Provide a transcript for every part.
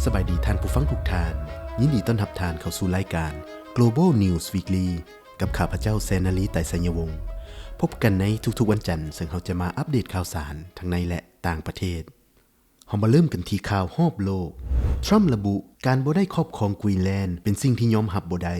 ສະບາຍດີທ່ານຜູ້ຟັງທຸກທ່ານ, ຍິນດີຕ້ອນຮັບທ່ານເຂົ້າສູ່ລາຍການ Global News Weekly ກັບຂ້າພະເຈົ້າ ແສນນາລີ ໄຕໄຊຍະວົງ. ພົບກັນໃນທຸກໆວັນຈັນ, ເຊິ່ງເຮົາຈະມາອັບເດດຂ່າວສານທັງໃນ ແລະ ຕ່າງປະເທດ. ເຮົາມາເລີ່ມກັນທີ່ຂ່າວຮອບໂລກ. ທຣຳລະບຸ ການບໍ່ໄດ້ຄອບຄອງກຣີນແລນ ເປັນສິ່ງທີ່ຍອມຮັບບໍ່ໄດ້.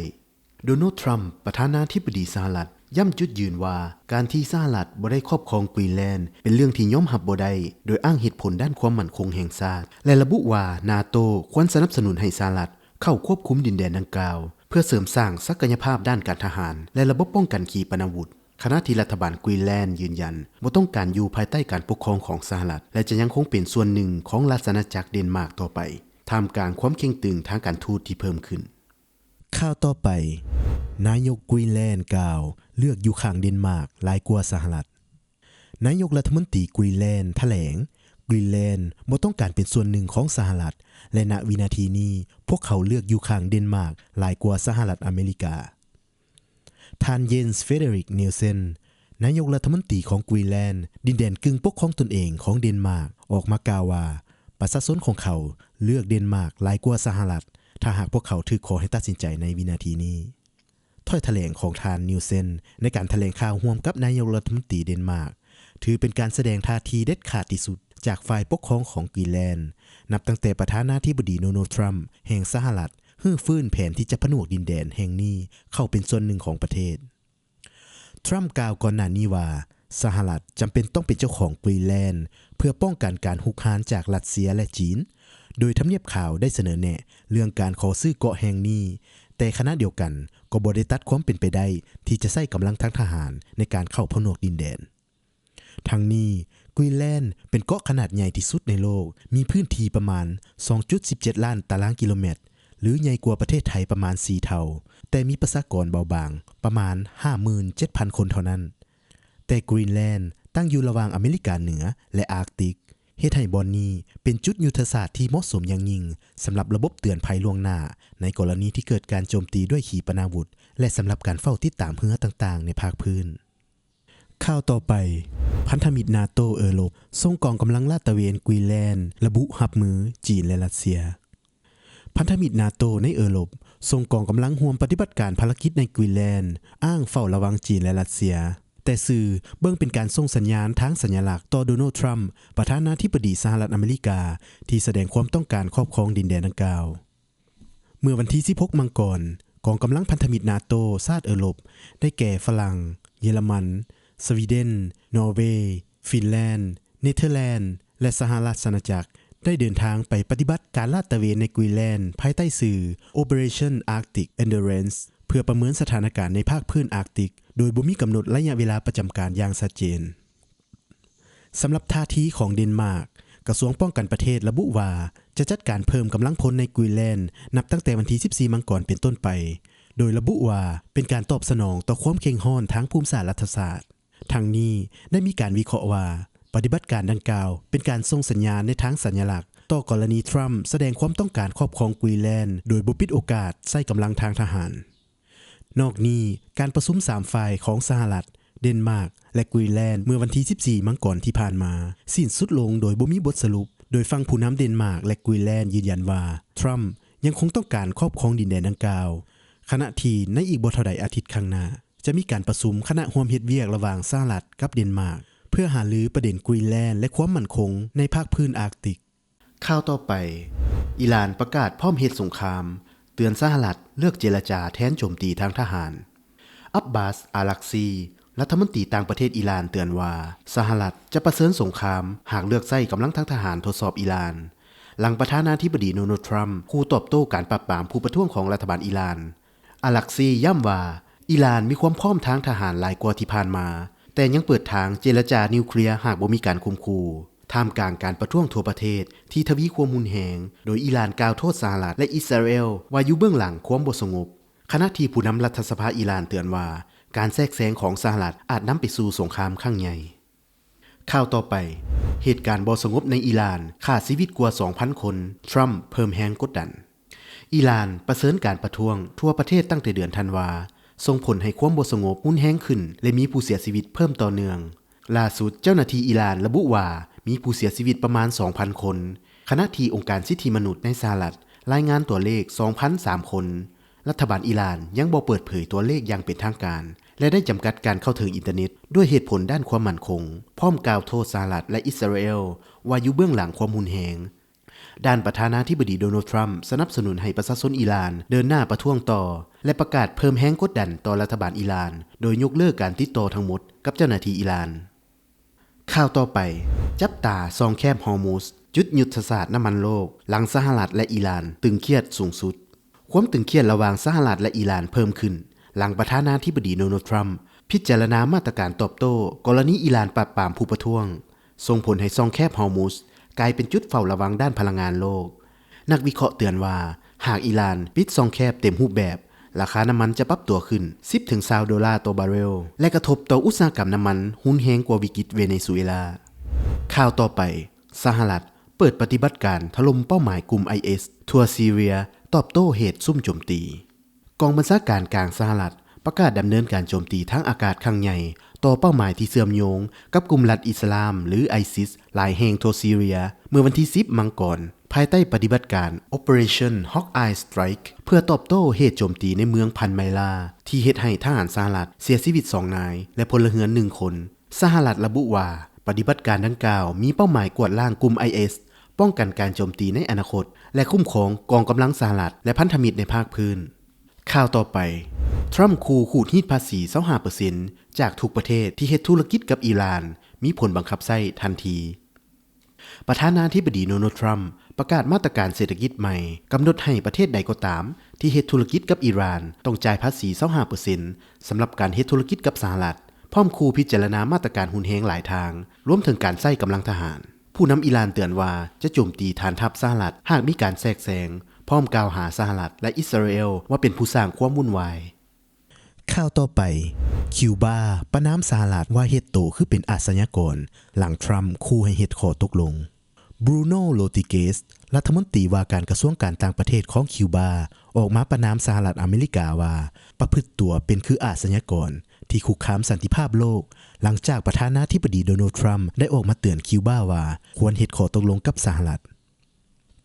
ໂດນັລ ທຣຳ ປະທານາທິບໍດີສະຫະລັດ ຢ້ຳຈຸດຢືນວ່າ ການທີ່ສະຫະລັດບໍ່ໄດ້ຄອບຄອງກຣີນແລນ ເປັນເລື່ອງທີ່ຍອມຮັບບໍ່ໄດ້, ໂດຍອ້າງເຫດຜົນດ້ານຄວາມໝັ້ນຄົງແຫ່ງຊາດ ແລະ ລະບຸວ່າ ນາໂຕ ຄວນສະໜັບສະໜູນໃຫ້ສະຫະລັດເຂົ້າຄວບຄຸມດິນແດນດັ່ງກ່າວ ເພື່ອເສີມສ້າງສັກກະຍະພາບດ້ານການທະຫານ ແລະ ລະບົບປ້ອງກັນຂີປະນາວຸດ, ຂະນະທີ່ລັດຖະບານກຣີນແລນຢືນຢັນບໍ່ຕ້ອງການຢູ່ພາຍໃຕ້ການປົກຄອງຂອງສະຫະລັດ ແລະ ຈະຍັງຄົງເປັນສ່ວນໜຶ່ງຂອງລາຊະອານາຈັກເດນມາກຕໍ່ໄປ, ທ່າມກາງຄວາມເຄັ່ງຕຶງທາງການທູດທີ່ເພີ່ມຂຶ້ນ. ຂ່າວຕໍ່ໄປ, ນາຍົກກຣີນແລນກ່າວ ເລືອກຢູ່ຂ້າງເດນມາກຫຼາຍກວ່າສະຫະລັດ. ນາຍົກລັດຖະມົນຕີກຣີນແລນຖະແຫຼງ, ກຣີນແລນບໍ່ຕ້ອງການເປັນສ່ວນໜຶ່ງຂອງສະຫະລັດ ແລະ ນະວິນາທີນີ້ ພວກເຂົາເລືອກຢູ່ຂ້າງເດນມາກຫຼາຍກວ່າສະຫະລັດອາເມລິກາ. ທ່ານ Jens Frederik Nielsen ນາຍົກລັດຖະມົນຕີຂອງກຣີນແລນ, ດິນແດນກຶ່ງປົກຄອງຕົນເອງຂອງເດນມາກ ອອກມາກ່າວວ່າ ປະຊາຊົນຂອງເຂົາເລືອກເດນມາກຫຼາຍກວ່າສະຫະລັດ ຖ້າຫາກພວກເຂົາຖືກຂໍໃຫ້ຕັດສິນໃຈໃນວິນາທີນີ້. ຖ້ອຍຖະແຫຼງຂອງທ່ານ Nielsen ໃນການຖະແຫຼງຂ່າວຮ່ວມກັບນາຍົກລັດຖະມົນຕີເດນມາກ ຖືເປັນການສະແດງທ່າທີເດັດຂາດທີ່ສຸດຈາກຝ່າຍປົກຄອງຂອງກຣີນແລນ ນັບຕັ້ງແຕ່ປະທານາທິບໍດີໂດນັລ ທຣຳ ແຫ່ງສະຫະລັດ ຮື້ຟື້ນແຜນທີ່ຈະຜະໜວກດິນແດນແຫ່ງນີ້ເຂົ້າເປັນສ່ວນໜຶ່ງຂອງປະເທດ. ທຣຳກ່າວກ່ອນໜ້ານີ້ວ່າ ສະຫະລັດຈຳເປັນຕ້ອງເປັນເຈົ້າຂອງກຣີນແລນ ເພື່ອປ້ອງກັນການຮຸກຮານຈາກຣັດເຊຍ ແລະ ຈີນ, ໂດຍທຳນຽບຂາວໄດ້ສະເໜີແນະເລື່ອງການຂໍຊື້ເກາະແຫ່ງນີ້, ແຕ່ຂະນະດຽວກັນກໍບໍ່ໄດ້ຕັດຄວາມເປັນໄປໄດ້ທີ່ຈະໃຊ້ກຳລັງທາງທະຫານໃນການເຂົ້າຜະໜວກດິນແດນ. ທັງນີ້, ກຣີນແລນເປັນເກາະຂະໜາດໃຫຍ່ທີ່ສຸດໃນໂລກ, ມີພື້ນທີ່ປະມານສອງຈຸດສິບເຈັດລ້ານຕາລາງກິໂລແມັດ ຫຼື ໃຫຍ່ກວ່າປະເທດໄທປະມານສີ່ເທົ່າ, ແຕ່ມີປະຊາກອນເບົາບາງປະມານຫ້າໝື່ນເຈັດພັນຄົນເທົ່ານັ້ນ. ແຕ່ກຣີນແລນຕັ້ງຢູ່ລະຫວ່າງອາເມລິກາເໜືອ ແລະ ອາກຕິກ, ເຮັດໃຫ້ບ່ອນນີ້ເປັນຈຸດຍຸດທະສາດທີ່ເໝາະສົມຢ່າງຍິ່ງສຳລັບລະບົບເຕືອນໄພລ່ວງໜ້າ ໃນກໍລະນີທີ່ເກີດການໂຈມຕີດ້ວຍຂີປະນາວຸດ ແລະ ສຳລັບການເຝົ້າຕິດຕາມເຮືອຕ່າງໆໃນພາກພື້ນ. ຂ່າວຕໍ່ໄປ, ພັນທະມິດນາໂຕເອີຣົບ ສົ່ງກອງກຳລັງລາດຕະເວນກຣີນແລນ ລະບຸຮັບມືຈີນ ແລະ ຣັດເຊຍ. ພັນທະມິດນາໂຕໃນເອີຣົບ ສົ່ງກອງກຳລັງຮ່ວມປະຕິບັດການພາລະກິດໃນກຣີນແລນ, ອ້າງເຝົ້າລະວັງຈີນ ແລະ ຣັດເຊຍ, ແຕ່ສື່ເບິ່ງເປັນການສົ່ງສັນຍານທາງສັນຍາລັກຕໍ່ໂດນັລ ທຣຳ ປະທານາທິບໍດີສະຫະລັດອາເມລິກາ ທີ່ສະແດງຄວາມຕ້ອງການຄອບຄອງດິນແດນດັ່ງກ່າວ. ເມື່ອວັນທີສິບຫົກມັງກອນ, ກອງກຳລັງພັນທະມິດນາໂຕຊາດເອີຣົບ ໄດ້ແກ່ຝຣັ່ງ, ເຢຍລະມັນ, ສະວີເດັນ, ນໍເວ, ຟິນແລນ, ເນເທີແລນ ແລະ ສະຫະລາຊະອານາຈັກ ໄດ້ເດີນທາງໄປປະຕິບັດການລາດຕະເວນໃນກຣີນແລນ ພາຍໃຕ້ຊື່ Operation Arctic Endurance ເພື່ອປະເມີນສະຖານະການໃນພາກພື້ນອາກຕິກ ໂດຍບໍ່ມີກຳນົດໄລຍະເວລາປະຈຳການຢ່າງຊັດເຈນ. ສຳລັບທ່າທີຂອງເດນມາກ, ກະຊວງປ້ອງກັນປະເທດລະບຸວ່າ ຈະຈັດການເພີ່ມກຳລັງພົນໃນກຣີນແລນ ນັບຕັ້ງແຕ່ວັນທີສິບສີ່ມັງກອນເປັນຕົ້ນໄປ, ໂດຍລະບຸວ່າເປັນການຕອບສະໜອງຕໍ່ຄວາມເຄັ່ງຮ້ອນທາງພູມສາດລັດຖະສາດ. ທັງນີ້ໄດ້ມີການວິເຄາະວ່າ ປະຕິບັດການດັ່ງກ່າວເປັນການສົ່ງສັນຍານໃນທາງສັນຍາລັກ ຕໍ່ກໍລະນີທຣຳສະແດງຄວາມຕ້ອງການຄອບຄອງກຣີນແລນ ໂດຍບໍ່ປິດໂອກາດໃຊ້ກຳລັງທາງທະຫານ. ນອກນີ້, ການປະຊຸມສາມຝ່າຍຂອງສະຫະລັດ, ເດນມາກ ແລະ ກຣີນແລນ ເມື່ອວັນທີສິບສີ່ມັງກອນທີ່ຜ່ານມາ ສິ້ນສຸດລົງໂດຍບໍ່ມີບົດສະຫຼຸບ, ໂດຍຝັ່ງຜູ້ນຳເດນມາກ ແລະ ກຣີນແລນ ຢືນຢັນວ່າ ທຣຳຍັງຄົງຕ້ອງການຄອບຄອງດິນແດນດັ່ງກ່າວ, ຂະນະທີ່ໃນອີກບໍ່ເທົ່າໃດອາທິດຂ້າງໜ້າ ຈະມີການປະຊຸມຄະນະຮ່ວມເຮັດວຽກລະຫວ່າງສະຫະລັດກັບເດນມາກ ເພື່ອຫາລືປະເດັນກຣີນແລນ ແລະ ຄວາມໝັ້ນຄົງໃນພາກພື້ນອາກຕິກ. ຂ່າວຕໍ່ໄປ, ອີຣານປະກາດພ້ອມເຮັດສົງຄາມ, ເຕືອນສະຫະລັດເລືອກເຈລະຈາແທນໂຈມຕີທາງທະຫານ. ອັບບາສ ອາລັກຊີ ລັດຖະມົນຕີຕ່າງປະເທດອີຣານເຕືອນວ່າ ສະຫະລັດຈະປະເຊີນສົງຄາມ ຫາກເລືອກໃຊ້ກຳລັງທາງທະຫານທົດສອບອີຣານ, ຫຼັງປະທານາທິບໍດີໂດນັລ ທຣຳ ຂູ່ຕອບໂຕ້ການປາບປາມຜູ້ປະທ້ວງຂອງລັດຖະບານອີຣານ. ອາລັກຊີຢ້ຳວ່າ ອີຣານມີຄວາມພ້ອມທາງທະຫານຫຼາຍກວ່າທີ່ຜ່ານມາ, ແຕ່ຍັງເປີດທາງເຈລະຈານິວເຄລຍຫາກບໍ່ມີການຂົ່ມຂູ່, ທ່າມກາງການປະທ້ວງທົ່ວປະເທດທີ່ທະວີຄວາມຮຸນແຮງ, ໂດຍອີຣານກ່າວໂທດສະຫະລັດ ແລະ ອິດສະຣາແອລ ວ່າຢູ່ເບື້ອງຫຼັງຄວາມບໍ່ສະຫງົບ, ຂະນະທີ່ຜູ້ນຳລັດຖະສະພາອີຣານເຕືອນວ່າ ການແຊກແຊງຂອງສະຫະລັດອາດນຳໄປສູ່ສົງຄາມຄັ້ງໃຫຍ່. ຂ່າວຕໍ່ໄປ, ເຫດການບໍ່ສະຫງົບໃນອີຣານ ຂ້າຊີວິດກວ່າສອງພັນຄົນ, ທຣຳເພີ່ມແຮງກົດດັນ. ອີຣານປະເຊີນການປະທ້ວງທົ່ວປະເທດຕັ້ງແຕ່ເດືອນທັນວາ, ສົ່ງຜົນໃຫ້ຄວາມບໍ່ສະຫງົບຮຸນແຮງຂຶ້ນ ແລະ ມີຜູ້ເສຍຊີວິດເພີ່ມຕໍ່ເນື່ອງ. ລ່າສຸດ, ເຈົ້າໜ້າທີ່ອີຣານລະບຸວ່າ ມີຜູ້ເສຍຊີວິດປະມານສອງພັນຄົນ, ຂະນະທີ່ອົງການສິດທິມະນຸດໃນສະຫະລັດລາຍງານຕົວເລກສອງພັນສາມຄົນ, ລັດຖະບານອີຣານຍັງບໍ່ເປີດເຜີຍຕົວເລກຢ່າງເປັນທາງການ ແລະ ໄດ້ຈຳກັດການເຂົ້າເຖິງອິນເຕີເນັດດ້ວຍເຫດຜົນດ້ານຄວາມໝັ້ນຄົງ, ພ້ອມກ່າວໂທດສະຫະລັດ ແລະ ອິດສະຣາແອລວ່າຢູ່ເບື້ອງຫຼັງຄວາມຮຸນແຮງ. ດ້ານປະທານາທິບໍດີໂດນັລ ທຣຳ ສະໜັບສະໜູນໃຫ້ປະຊາຊົນອີຣານເດີນໜ້າປະທ້ວງຕໍ່ ແລະ ປະກາດເພີ່ມແຮງກົດດັນຕໍ່ລັດຖະບານອີຣານ ໂດຍຍົກເລີກການຕິດຕໍ່ທັງໝົດກັບເຈົ້າໜ້າທີ່ອີຣານ. ຂ່າວຕໍ່ໄປ, ຈັບຕາຊ່ອງແຄບຮອຣ໌ມຸດ, ຈຸດຍຸດທະສາດນ້ຳມັນໂລກ, ຫຼັງສະຫະລັດ ແລະ ອີຣານຕຶງຄຽດສູງສຸດ. ຄວາມຕຶງຄຽດລະຫວ່າງສະຫະລັດ ແລະ ອີຣານເພີ່ມຂຶ້ນ ຫຼັງປະທານາທິບໍດີໂດນັລ ທຣຳ ພິຈາລະນາມາດຕະການຕອບໂຕ້ ກໍລະນີອີຣານປາບປາມຜູ້ປະທ້ວງ, ສົ່ງຜົນໃຫ້ຊ່ອງແຄບຮອຣ໌ມຸດກາຍເປັນຈຸດເຝົ້າລະວັງດ້ານພະລັງງານໂລກ. ນັກວິເຄາະເຕືອນວ່າ ຫາກອີຣານປິດຊ່ອງແຄບເຕັມຮູບແບບ, ລາຄານ້ຳມັນຈະປັບຕົວຂຶ້ນສິບເຖິງຊາວໂດລາຕໍ່ບາເຣວ ແລະ ກະທົບຕໍ່ອຸດສາຫະກຳນ້ຳມັນຮຸນແຮງກວ່າວິກິດເວເນຊູເອລາ. ຂ່າວຕໍ່ໄປ, ສະຫະລັດເປີດປະຕິບັດການຖະຫຼົ່ມເປົ້າໝາຍກຸ່ມໄອເອສທົ່ວຊີເຣຍ ຕອບໂຕ້ເຫດຊຸ່ມໂຈມຕີ. ກອງບັນຊາການກາງສະຫະລັດປະກາດດຳເນີນການໂຈມຕີທາງອາກາດຄັ້ງໃຫຍ່ຕໍ່ເປົ້າໝາຍທີ່ເຊື່ອມໂຍງກັບກຸ່ມລັດອິດສະລາມ ຫຼື ໄອຊິສ ຫຼາຍແຫ່ງທົ່ວຊີເຣຍ ເມື່ອວັນທີສິບມັງກອນ ພາຍໃຕ້ປະຕິບັດການ Operation Hawkeye Strike ເພື່ອຕອບໂຕ້ເຫດໂຈມຕີໃນເມືອງພັນໄມລາ ທີ່ເຮັດໃຫ້ທະຫານສະຫະລັດເສຍຊີວິດສອງນາຍ ແລະ ພົນລະເຮືອນໜຶ່ງຄົນ. ສະຫະລັດລະບຸວ່າ ປະຕິບັດການດັ່ງກ່າວມີເປົ້າໝາຍກວາດລ້າງກຸ່ມໄອເອສ, ປ້ອງກັນການໂຈມຕີໃນອະນາຄົດ ແລະ ຄຸ້ມຄອງກອງກຳລັງສະຫະລັດ ແລະ ພັນທະມິດໃນພາກພື້ນ. ຂ່າວຕໍ່ໄປ, ທຣຳຂູ່ຂູດຮີດພາສີຊາວຫ້າເປີເຊັນຈາກທຸກປະເທດທີ່ເຮັດທຸລະກິດກັບອີຣານ ມີຜົນບັງຄັບໃຊ້ທັນທີ. ປະທານາທິບໍດີໂດນັລ ທຣຳ ປະກາດມາດຕະການເສດຖະກິດໃໝ່, ກຳນົດໃຫ້ປະເທດໃດກໍຕາມທີ່ເຮັດທຸລະກິດກັບອີຣານ ຕ້ອງຈ່າຍພາສີຊາວຫ້າເປີເຊັນສຳລັບການເຮັດທຸລະກິດກັບສະຫະລັດ, ພ້ອມຂູ່ພິຈາລະນາມາດຕະການຮຸນແຮງຫຼາຍທາງ, ລວມເຖິງການໃຊ້ກຳລັງທະຫານ. ຜູ້ນຳອີຣານເຕືອນວ່າຈະໂຈມຕີຖານທັບສະຫະລັດຫາກມີການແຊກແຊງ, ພ້ອມກ່າວຫາສະຫະລັດ ແລະ ອິດສະຣາແອລວ່າເປັນຜູ້ສ້າງຄວາມວຸ່ນວາຍ. ຂ່າວຕໍ່ໄປ, ຄິວບາປະນາມສະຫະລັດວ່າເຮັດໂຕຄືເປັນອາຊະຍາກອນ, ຫຼັງທຣຳຂູ່ໃຫ້ເຮັດຂໍ້ຕົກລົງ. ບຣູໂນ ໂຣດຣິເກສ ລັດຖະມົນຕີວ່າການກະຊວງການຕ່າງປະເທດຂອງຄິວບາ ອອກມາປະນາມສະຫະລັດອາເມລິກາວ່າ ປະພຶດຕົວເປັນຄືອາຊະຍາກອນທີ່ຄຸກຄາມສັນຕິພາບໂລກ, ຫຼັງຈາກປະທານາທິບໍດີໂດນັລ ທຣຳ ໄດ້ອອກມາເຕືອນຄິວບາວ່າ ຄວນເຮັດຂໍ້ຕົກລົງກັບສະຫະລັດ.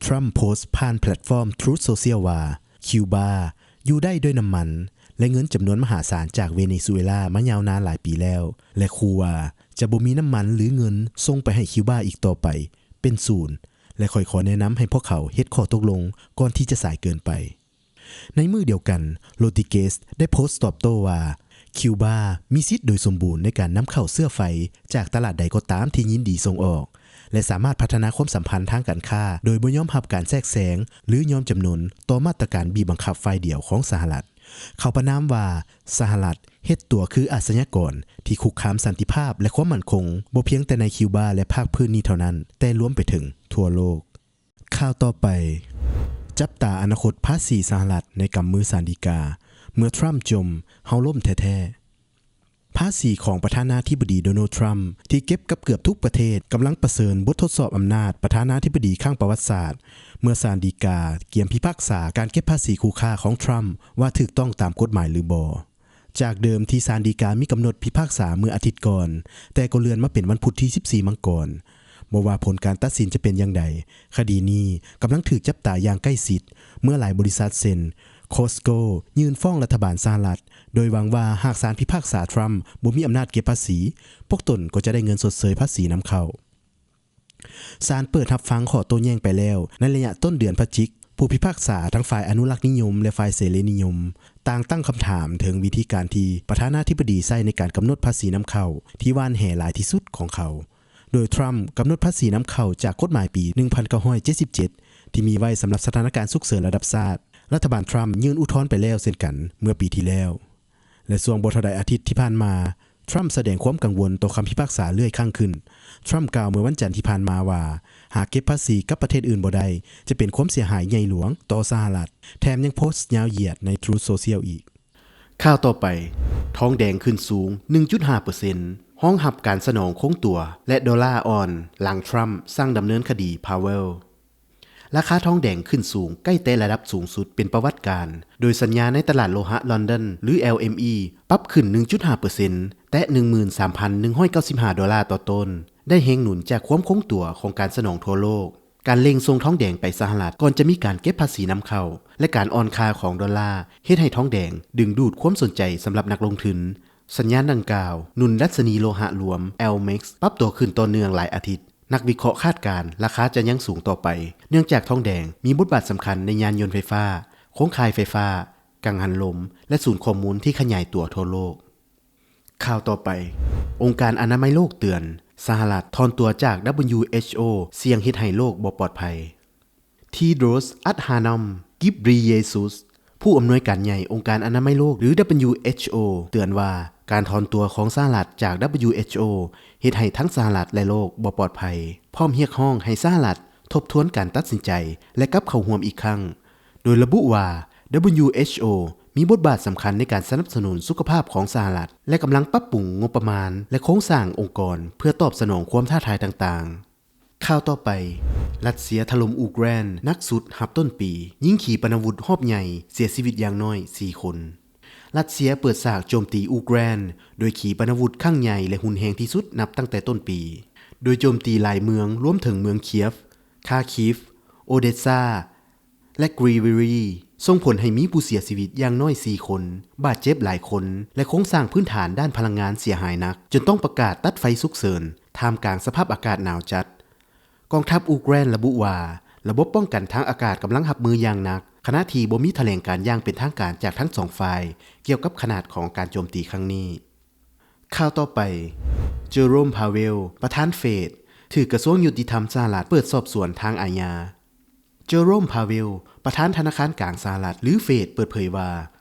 ທຣຳໂພສຜ່ານແພລດຟອມ Truth Social ວ່າ ຄິວບາຢູ່ໄດ້ດ້ວຍນ້ຳມັນ ແລະ ເງິນຈຳນວນມະຫາສານຈາກເວເນຊູເອລາມາຍາວນານຫຼາຍປີແລ້ວ ແລະ ຂູ່ວ່າຈະບໍ່ມີນ້ຳມັນ ຫຼື ເງິນສົ່ງໄປໃຫ້ຄິວບາອີກຕໍ່ໄປ ເປັນສູນ ແລະ ຂ້ອຍຂໍແນະນຳໃຫ້ພວກເຂົາເຮັດຂໍ້ຕົກລົງກ່ອນທີ່ຈະສາຍເກີນໄປ. ໃນມື້ດຽວກັນ, ໂຣດຣິເກສ ໄດ້ໂພສຕອບໂຕ້ວ່າ ຄິວບາມີສິດໂດຍສົມບູນໃນການນຳເຂົ້າເຊື້ອໄຟຈາກຕະຫຼາດໃດກໍຕາມທີ່ຍິນດີສົ່ງອອກ ແລະ ສາມາດພັດທະນາຄວາມສຳພັນທາງການຄ້າໂດຍບໍ່ຍອມຮັບການແຊກແຊງ ຫຼື ຍອມຈຳນົນຕໍ່ມາດຕະການບີບບັງຄັບຝ່າຍດຽວຂອງສະຫະລັດ. ເຂົາປະນາມວ່າ ສະຫະລັດເຮັດຕົວຄືອາຊະຍາກອນທີ່ຄຸກຄາມສັນຕິພາບ ແລະ ຄວາມໝັ້ນຄົງ ບໍ່ພຽງແຕ່ໃນຄິວບາ ແລະ ພາກພື້ນນີ້ເທົ່ານັ້ນ, ແຕ່ລວມໄປເຖິງທົ່ວໂລກ. ຂ່າວຕໍ່ໄປ, ຈັບຕາອະນາຄົດພາສີສະຫະລັດໃນກຳມືສານດີກາ, ເມື່ອທຣຳຈົ່ມ, ເຮົາລົ້ມແທ້ໆ. ພາສີຂອງປະທານາທິບໍດີໂດນັລ ທຣຳ ທີ່ເກັບກັບເກືອບທຸກປະເທດ ກຳລັງປະເຊີນບົດທົດສອບອຳນາດປະທານາທິບໍດີຄັ້ງປະຫວັດສາດ, ເມື່ອສານດີກາກຽມພິພາກສາການເກັບພາສີຄູ່ຄ້າຂອງທຣຳວ່າຖືກຕ້ອງຕາມກົດໝາຍຫຼືບໍ່. ຈາກເດີມທີ່ສານດີກາມີກຳນົດພິພາກສາເມື່ອອາທິດກ່ອນ, ແຕ່ກໍເລື່ອນມາເປັນວັນພຸດທີສິບສີ່ມັງກອນ. ບໍ່ວ່າຜົນການຕັດສິນຈະເປັນຢ່າງໃດ, ຄະດີນີ້ກຳລັງຖືກຈັບຕາຢ່າງໃກ້ຊິດ, ເມື່ອຫຼາຍບໍລິສັດເຊັ່ນ Costco ຍື່ນຟ້ອງລັດຖະບານສະຫະລັດ, ໂດຍຫວັງວ່າຫາກສານພິພາກສາທຣຳບໍ່ມີອຳນາດເກັບພາສີ, ພວກຕົນກໍຈະໄດ້ເງິນຊົດເຊີຍພາສີນຳເຂົ້າ. ສານເປີດຮັບຟັງຂໍ້ໂຕ້ແຍ້ງໄປແລ້ວ ໃນໄລຍະຕົ້ນເດືອນພະຈິກ, ຜູ້ພິພາກສາທັງຝ່າຍອະນຸລັກນິຍົມ ແລະ ຝ່າຍເສລີນິຍົມ ຕ່າງຕັ້ງຄຳຖາມເຖິງວິທີການທີ່ປະທານາທິບໍດີໃຊ້ໃນການກຳນົດພາສີນຳເຂົ້າທີ່ຫວ່ານແຫຫຼາຍທີ່ສຸດຂອງເຂົາ, ໂດຍທຣຳກຳນົດພາສີນຳເຂົ້າຈາກກົດໝາຍປີໜຶ່ງພັນເກົ້າຮ້ອຍເຈັດສິບເຈັດ ທີ່ມີໄວ້ສຳລັບສະຖານະການສຸກເສີນລະດັບຊາດ. ລັດຖະບານທຣຳຍື່ນອຸທອນໄປແລ້ວເຊັ່ນກັນເມື່ອປີທີ່ແລ້ວ. ແລະ ຊ່ວງບໍ່ເທົ່າໃດອາທິດທີ່ຜ່ານມາ, ທຣຳສະແດງຄວາມກັງວົນຕໍ່ຄຳພິພາກສາເລື່ອຍຄັ້ງຂຶ້ນ. ທຣຳກ່າວເມື່ອວັນຈັນທີ່ຜ່ານມາວ່າ ຫາກເກັບພາສີກັບປະເທດອື່ນບໍ່ໄດ້ ຈະເປັນຄວາມເສຍຫາຍໃຫຍ່ຫຼວງຕໍ່ສະຫະລັດ, ແຖມຍັງໂພສຍາວຢຽດໃນ Truth Social ອີກ. ຂ່າວຕໍ່ໄປ, ທອງແດງຂຶ້ນສູງໜຶ່ງຈຸດຫ້າເປີເຊັນ ຮອງຮັບການສະໜອງຄົງຕົວ ແລະ ໂດລາອ່ອນ ຫຼັງທຣຳສັ່ງດຳເນີນຄະດີ Powell. ລາຄາທອງແດງຂຶ້ນສູງໃກ້ແຕະລະດັບສູງສຸດເປັນປະຫວັດການ, ໂດຍສັນຍາໃນຕະຫຼາດໂລຫະລອນດອນ ຫຼື LME ປັບຂຶ້ນໜຶ່ງຈຸດຫ້າເປີເຊັນ ແຕະໜຶ່ງໝື່ນສາມພັນໜຶ່ງຮ້ອຍເກົ້າສິບຫ້າໂດລາຕໍ່ໂຕນ, ໄດ້ແຮງໜູນຈາກຄວາມຄົງຕົວຂອງການສະໜອງທົ່ວໂລກ. ການເລັ່ງສົ່ງທອງແດງໄປສະຫະລັດ ກ່ອນຈະມີການເກັບພາສີນຳເຂົ້າ ແລະ ການອ່ອນຄ່າຂອງໂດລາ ເຮັດໃຫ້ທອງແດງດຶງດູດຄວາມສົນໃຈສຳລັບນັກລົງທຶນ. ສັນຍານດັ່ງກ່າວໜູນດັດຊະນີໂລຫະລວມ ແອລເມັກ ປັບຕົວຂຶ້ນຕໍ່ເນື່ອງຫຼາຍອາທິດ. ນັກວິເຄາະຄາດການລາຄາຈະຍັງສູງຕໍ່ໄປ ເນື່ອງຈາກທອງແດງມີບົດບາດສຳຄັນໃນຍານຍົນໄຟຟ້າ, ໂຄງຂ່າຍໄຟຟ້າ, ກັງຫັນລົມ ແລະ ສູນຂໍ້ມູນທີ່ຂະຫຍາຍຕົວທົ່ວໂລກ. ຂ່າວຕໍ່ໄປ, ອົງການອະນາໄມໂລກເຕືອນ, ສະຫະລັດຖອນຕົວຈາກ WHO ສ່ຽງເຮັດໃຫ້ໂລກບໍ່ປອດໄພ. ເທໂດຣສ ອັດຮານອມ ກິບຣີເຢຊຸສ ຜູ້ອຳນວຍການໃຫຍ່ອົງການອະນາໄມໂລກ ຫຼື WHO ເຕືອນວ່າ ການຖອນຕົວຂອງສະຫະລັດຈາກ WHO ເຮັດໃຫ້ທັງສະຫະລັດ ແລະ ໂລກບໍ່ປອດໄພ, ພ້ອມຮຽກຮ້ອງໃຫ້ສະຫະລັດທົບທວນການຕັດສິນໃຈ ແລະ ກັບເຂົ້າຮ່ວມອີກຄັ້ງ, ໂດຍລະບຸວ່າ WHO ມີບົດບາດສຳຄັນໃນການສະໜັບສະໜູນສຸຂະພາບຂອງສະຫະລັດ ແລະ ກຳລັງປັບປຸງງົບປະມານ ແລະ ໂຄງສ້າງອົງກອນເພື່ອຕອບສະໜອງຄວາມທ້າທາຍຕ່າງໆ. ຂ່າວຕໍ່ໄປ, ຣັດເຊຍຖະຫຼົ່ມອູເຄຣນໜັກສຸດຮັບຕົ້ນປີ, ຍິງຂີປະນາວຸດຮອບໃຫຍ່ເສຍຊີວິດຢ່າງໜ້ອຍສີ່ຄົນ. ຣັດເຊຍເປີດສາກໂຈມຕີອູເຄຣນດ້ວຍຂີປະນາວຸດຄັ້ງໃຫຍ່ ແລະ ຮຸນແຮງທີ່ສຸດນັບຕັ້ງແຕ່ຕົ້ນປີ, ໂດຍໂຈມຕີຫຼາຍເມືອງ, ລວມເຖິງເມືອງຄຽຟ, ຄາຄີຟ, ໂອເດຊາ ແລະ ກຣີວີຣີ ສົ່ງຜົນໃຫ້ມີຜູ້ເສຍຊີວິດຢ່າງໜ້ອຍສີ່ຄົນ, ບາດເຈັບຫຼາຍຄົນ ແລະ ໂຄງສ້າງພື້ນຖານດ້ານພະລັງງານເສຍຫາຍໜັກ ຈົນຕ້ອງປະກາດຕັດໄຟສຸກເສີນ ທ່າມກາງສະພາບອາກາດໜາວຈັດ. ກອງທັບອູເຄຣນລະບຸວ່າ ລະບົບປ້ອງກັນທາງອາກາດກຳລັງຮັບມືຢ່າງໜັກ, ຂະນະທີ່ບໍ່ມີຖະແຫຼງການຢ່າງເປັນທາງການຈາກທັງສອງຝ່າຍ ກ່ຽວກັບຂະໜາດຂອງການໂຈມຕີຄັ້ງນີ້. ຂ່າວຕໍ່ໄປ, ເຈີໂຣມ ພາເວລ ປະທານເຟດ ຖືກກະຊວງຍຸຕິທຳສະຫະລັດເປີດສອບສວນທາງອາຍາ. ເຈີໂຣມ ພາເວລ ປະທານທະນາຄານກາງສະຫະລັດ ຫຼື ເຟດ ເປີດເຜີຍວ່າ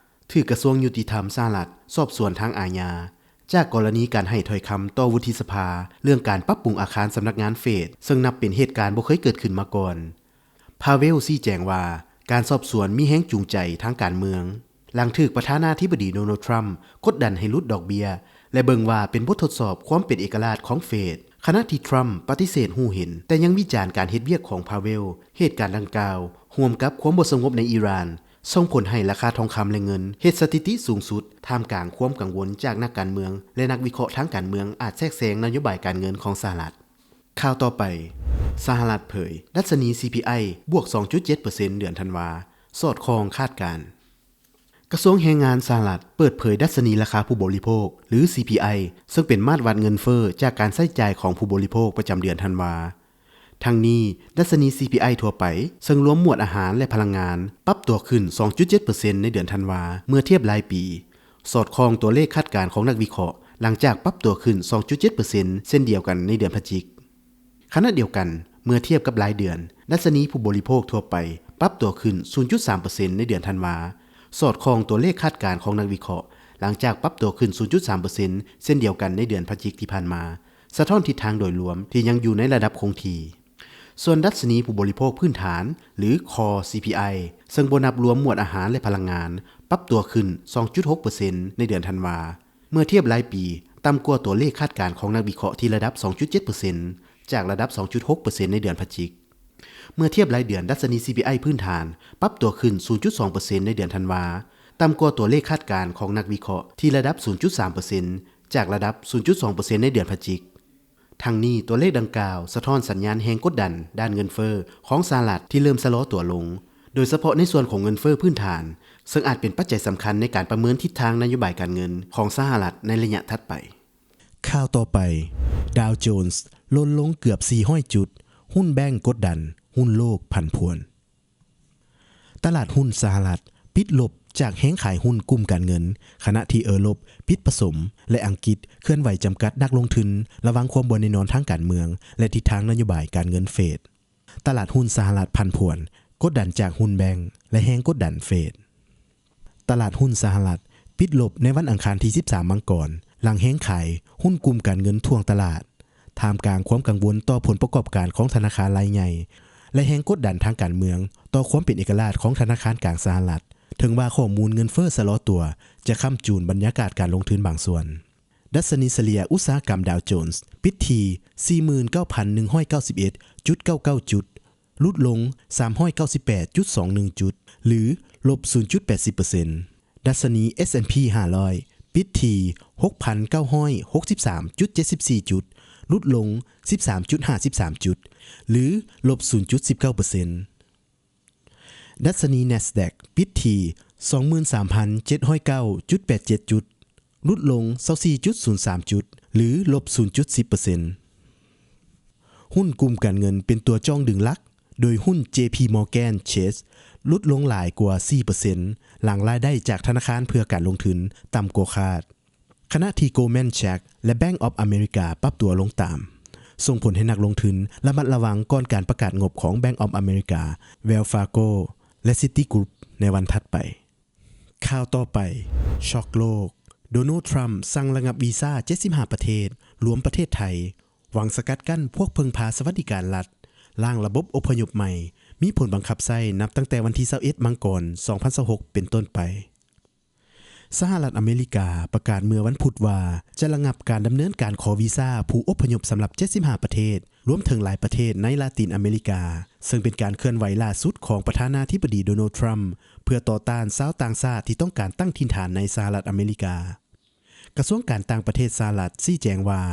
ຖືກກະຊວງຍຸຕິທຳສະຫະລັດສອບສວນທາງອາຍາ ຈາກກໍລະນີການໃຫ້ຖ້ອຍຄຳຕໍ່ວຸດທິສະພາ ເລື່ອງການປັບປຸງອາຄານສຳນັກງານເຟດ ເຊິ່ງນັບເປັນເຫດການບໍ່ເຄີຍເກີດຂຶ້ນມາກ່ອນ. ພາເວລຊີ້ແຈງວ່າ ການສອບສວນມີແຮງຈູງໃຈທາງການເມືອງ ຫຼັງຖືກປະທານາທິບໍດີໂດນັລ ທຣຳ ກົດດັນໃຫ້ຫຼຸດດອກເບ້ຍ ແລະ ເບິ່ງວ່າເປັນບົດທົດສອບຄວາມເປັນເອກະລາດຂອງເຟດ, ຂະນະທີ່ທຣຳປະຕິເສດຮູ້ເຫັນ, ແຕ່ຍັງວິຈານການເຮັດວຽກຂອງພາເວລ. ເຫດການດັ່ງກ່າວ ຮ່ວມກັບຄວາມບໍ່ສະຫງົບໃນອີຣານ ສົ່ງຜົນໃຫ້ລາຄາທອງຄຳ ແລະ ເງິນເຮັດສະຖິຕິສູງສຸດ ທ່າມກາງຄວາມກັງວົນຈາກນັກການເມືອງ ແລະ ນັກວິເຄາະທາງການເມືອງອາດແຊກແຊງນະໂຍບາຍການເງິນຂອງສະຫະລັດ. ຂ່າວຕໍ່ໄປ, ສະຫະລັດເຜີຍ ດັດຊະນີ ຊີພີໄອ ບວກສອງຈຸດເຈັດເປີເຊັນ ເດືອນທັນວາ, ສອດຄ່ອງຄາດການ. ກະຊວງແຮງງານສະຫະລັດເປີດເຜີຍດັດຊະນີລາຄາຜູ້ບໍລິໂພກ ຫຼື ຊີພີໄອ ເຊິ່ງເປັນມາດວັດເງິນເຟີ້ຈາກການໃຊ້ຈ່າຍຂອງຜູ້ບໍລິໂພກປະຈຳເດືອນທັນວາ. ທັງນີ້, ດັດຊະນີ ຊີພີໄອ ທົ່ວໄປ ເຊິ່ງລວມໝວດອາຫານ ແລະ ພະລັງງານ ປັບຕົວຂຶ້ນສອງຈຸດເຈັດເປີເຊັນ ໃນເດືອນທັນວາ ເມື່ອທຽບລາຍປີ, ສອດຄ່ອງຕົວເລກຄາດການຂອງນັກວິເຄາະ ຫຼັງຈາກປັບຕົວຂຶ້ນສອງຈຸດເຈັດເປີເຊັນ ເຊັ່ນດຽວກັນໃນເດືອນພະຈິກ. ຂະນະດຽວກັນ, ເມື່ອທຽບກັບລາຍເດືອນ, ດັດຊະນີຜູ້ບໍລິໂພກທົ່ວໄປປັບຕົວຂຶ້ນສູນຈຸດສາມເປີເຊັນ ໃນເດືອນທັນວາ, ສອດຄ່ອງຕົວເລກຄາດການຂອງນັກວິເຄາະ ຫຼັງຈາກປັບຕົວຂຶ້ນສູນຈຸດສາມເປີເຊັນ ເຊັ່ນດຽວກັນໃນເດືອນພະຈິກທີ່ຜ່ານມາ, ສະທ້ອນທິດທາງໂດຍລວມທີ່ຍັງຢູ່ໃນລະດັບຄົງທີ່. ສ່ວນດັດຊະນີຜູ້ບໍລິໂພກພື້ນຖານ ຫຼື Core ຊີພີໄອ ເຊິ່ງບໍ່ນັບລວມໝວດອາຫານ ແລະ ພະລັງງານ, ປັບຕົວຂຶ້ນສອງຈຸດຫົກເປີເຊັນ ໃນເດືອນທັນວາ. ເມື່ອທຽບລາຍປີ, ຕ່ຳກວ່າຕົວເລກຄາດການຂອງນັກວິເຄາະທີ່ລະດັບສອງຈຸດເຈັດເປີເຊັນ ຈາກລະດັບສອງຈຸດຫົກເປີເຊັນ ໃນເດືອນພະຈິກ. ເມື່ອທຽບລາຍເດືອນ, ດັດຊະນີ ຊີພີໄອ ພື້ນຖານ ປັບຕົວຂຶ້ນສູນຈຸດສອງເປີເຊັນ ໃນເດືອນທັນວາ, ຕ່ຳກວ່າຕົວເລກຄາດການຂອງນັກວິເຄາະທີ່ລະດັບສູນຈຸດສາມເປີເຊັນ ຈາກລະດັບສູນຈຸດສອງເປີເຊັນ ໃນເດືອນພະຈິກ. ທັງນີ້, ຕົວເລກດັ່ງກ່າວສະທ້ອນສັນຍານແຮງກົດດັນດ້ານເງິນເຟີ້ຂອງສະຫະລັດທີ່ເລີ່ມຊະລໍຕົວລົງ, ໂດຍສະເພາະໃນສ່ວນຂອງເງິນເຟີ້ພື້ນຖານ, ເຊິ່ງອາດເປັນປັດໄຈສຳຄັນໃນການປະເມີນທິດທາງນະໂຍບາຍການເງິນຂອງສະຫະລັດໃນໄລຍະຖັດໄປ. ຂ່າວຕໍ່ໄປ, Dow Jones ຫຼົ່ນລົງເກືອບສີ່ຮ້ອຍຈຸດ, ຮຸ້ນແບງກົດດັນ, ຮຸ້ນໂລກຜັນຜວນ. ຕະຫຼາດຮຸ້ນສະຫະລັດປິດລົບຈາກແຮງຂາຍຮຸ້ນກຸ່ມການເງິນ, ຂະນະທີ່ເອີຣົບປິດປະສົມ ແລະ ອັງກິດເຄື່ອນໄຫວຈຳກັດນັກລົງທຶນ ລະວັງຄວາມບໍ່ແນ່ນອນທາງການເມືອງ ແລະ ທິດທາງນະໂຍບາຍການເງິນເຟດ. ຕະຫຼາດຮຸ້ນສະຫະລັດຜັນຜວນ, ກົດດັນຈາກຮຸ້ນແບງ ແລະ ແຮງກົດດັນເຟດ. ຕະຫຼາດຮຸ້ນສະຫະລັດປິດລົບໃນວັນອັງຄານທີສິບສາມມັງກອນ, ຫຼັງແຮງຂາຍຮຸ້ນກຸ່ມການເງິນຖ່ວງຕະຫຼາດ, ທ່າມກາງຄວາມກັງວົນຕໍ່ຜົນປະກອບການຂອງທະນາຄານລາຍໃຫຍ່ ແລະ ແຮງກົດດັນທາງການເມືອງຕໍ່ຄວາມເປັນເອກະລາດຂອງທະນາຄານກາງສະຫະລັດ, ເຖິງວ່າຂໍ້ມູນເງິນເຟີ້ຊະລໍຕົວຈະຄ້ຳຈູນບັນຍາກາດການລົງທຶນບາງສ່ວນ. ດັດຊະນີສະເລ່ຍອຸດສາຫະກຳ Dow Jones ປິດທີ່ສີ່ໝື່ນເກົ້າພັນໜຶ່ງຮ້ອຍເກົ້າສິບເອັດຈຸດເກົ້າເກົ້າຈຸດ, ຫຼຸດລົງສາມຮ້ອຍເກົ້າສິບແປດຈຸດສອງໜຶ່ງຈຸດ ຫຼື ລົບສູນຈຸດແປດສິບເປີເຊັນ. ດັດຊະນີ S&P ຫ້າຮ້ອຍ ປິດທີ່ຫົກພັນເກົ້າຮ້ອຍຫົກສິບສາມຈຸດເຈັດສິບສີ່ຈຸດ, ຫຼຸດລົງສິບສາມຈຸດຫ້າສິບສາມຈຸດ ຫຼື ລົບສູນຈຸດສິບເກົ້າເປີເຊັນ. ດັດຊະນີ Nasdaq ປິດທີ່ສອງໝື່ນສາມພັນເຈັດຮ້ອຍເກົ້າຈຸດແປດເຈັດຈຸດ, ຫຼຸດລົງຊາວສີ່ຈຸດສູນສາມຈຸດ ຫຼື ລົບສູນຈຸດສິບເປີເຊັນ. ຫຸ້ນກຸ່ມການເງິນເປັນຕົວຈ່ອງດຶງຫຼັກ, ໂດຍຫຸ້ນ ເຈ ພີ ມໍແກນ ເຊສ ຫຼຸດລົງຫຼາຍກວ່າສີ່ເປີເຊັນ ຫຼັງລາຍໄດ້ຈາກທະນາຄານເພື່ອການລົງທຶນຕ່ຳກວ່າຄາດ, ຂະນະທີ່ ໂກລແມນ ແຊັກ ແລະ Bank of America ປັບຕົວລົງຕາມ, ສົ່ງຜົນໃຫ້ນັກລົງທຶນລະມັດລະວັງກ່ອນການປະກາດງົບຂອງ Bank of America, Wells Fargo ແລະ Citigroup ໃນວັນຖັດໄປ. ຂ່າວຕໍ່ໄປ, ຊັອກໂລກ, ໂດນັລ ທຣຳ ສັ່ງລະງັບວີຊາເຈັດສິບຫ້າປະເທດ, ລວມປະເທດໄທ, ຫວັງສະກັດກັ້ນພວກເພິ່ງພາສະຫວັດດີການລັດ, ລ້າງລະບົບອົບພະຍົບໃໝ່, ມີຜົນບັງຄັບໃຊ້ນັບຕັ້ງແຕ່ວັນທີຊາວເອັດ ມັງກອນ ສອງພັນຊາວຫົກ ເປັນຕົ້ນໄປ. ສະຫະລັດອາເມລິກາປະກາດເມື່ອວັນພຸດວ່າ ຈະລະງັບການດຳເນີນການຂໍວີຊາຜູ້ອົບພະຍົບສຳລັບເຈັດສິບຫ້າປະເທດ, ລວມເຖິງຫຼາຍປະເທດໃນລາຕິນອາເມລິກາ, ເຊິ່ງເປັນການເຄື່ອນໄຫວລ່າສຸດຂອງປະທານາທິບໍດີ ໂດນັລ ທຣຳ ເພື່ອຕໍ່ຕ້ານຊາວຕ່າງຊາດທີ່ຕ້ອງການຕັ້ງຖິ່ນຖານໃນສະຫະລັດອາເມລິກາ. ກະຊວງການຕ່າງປະເທດສະຫະລັດຊີ້ແຈງວ່າ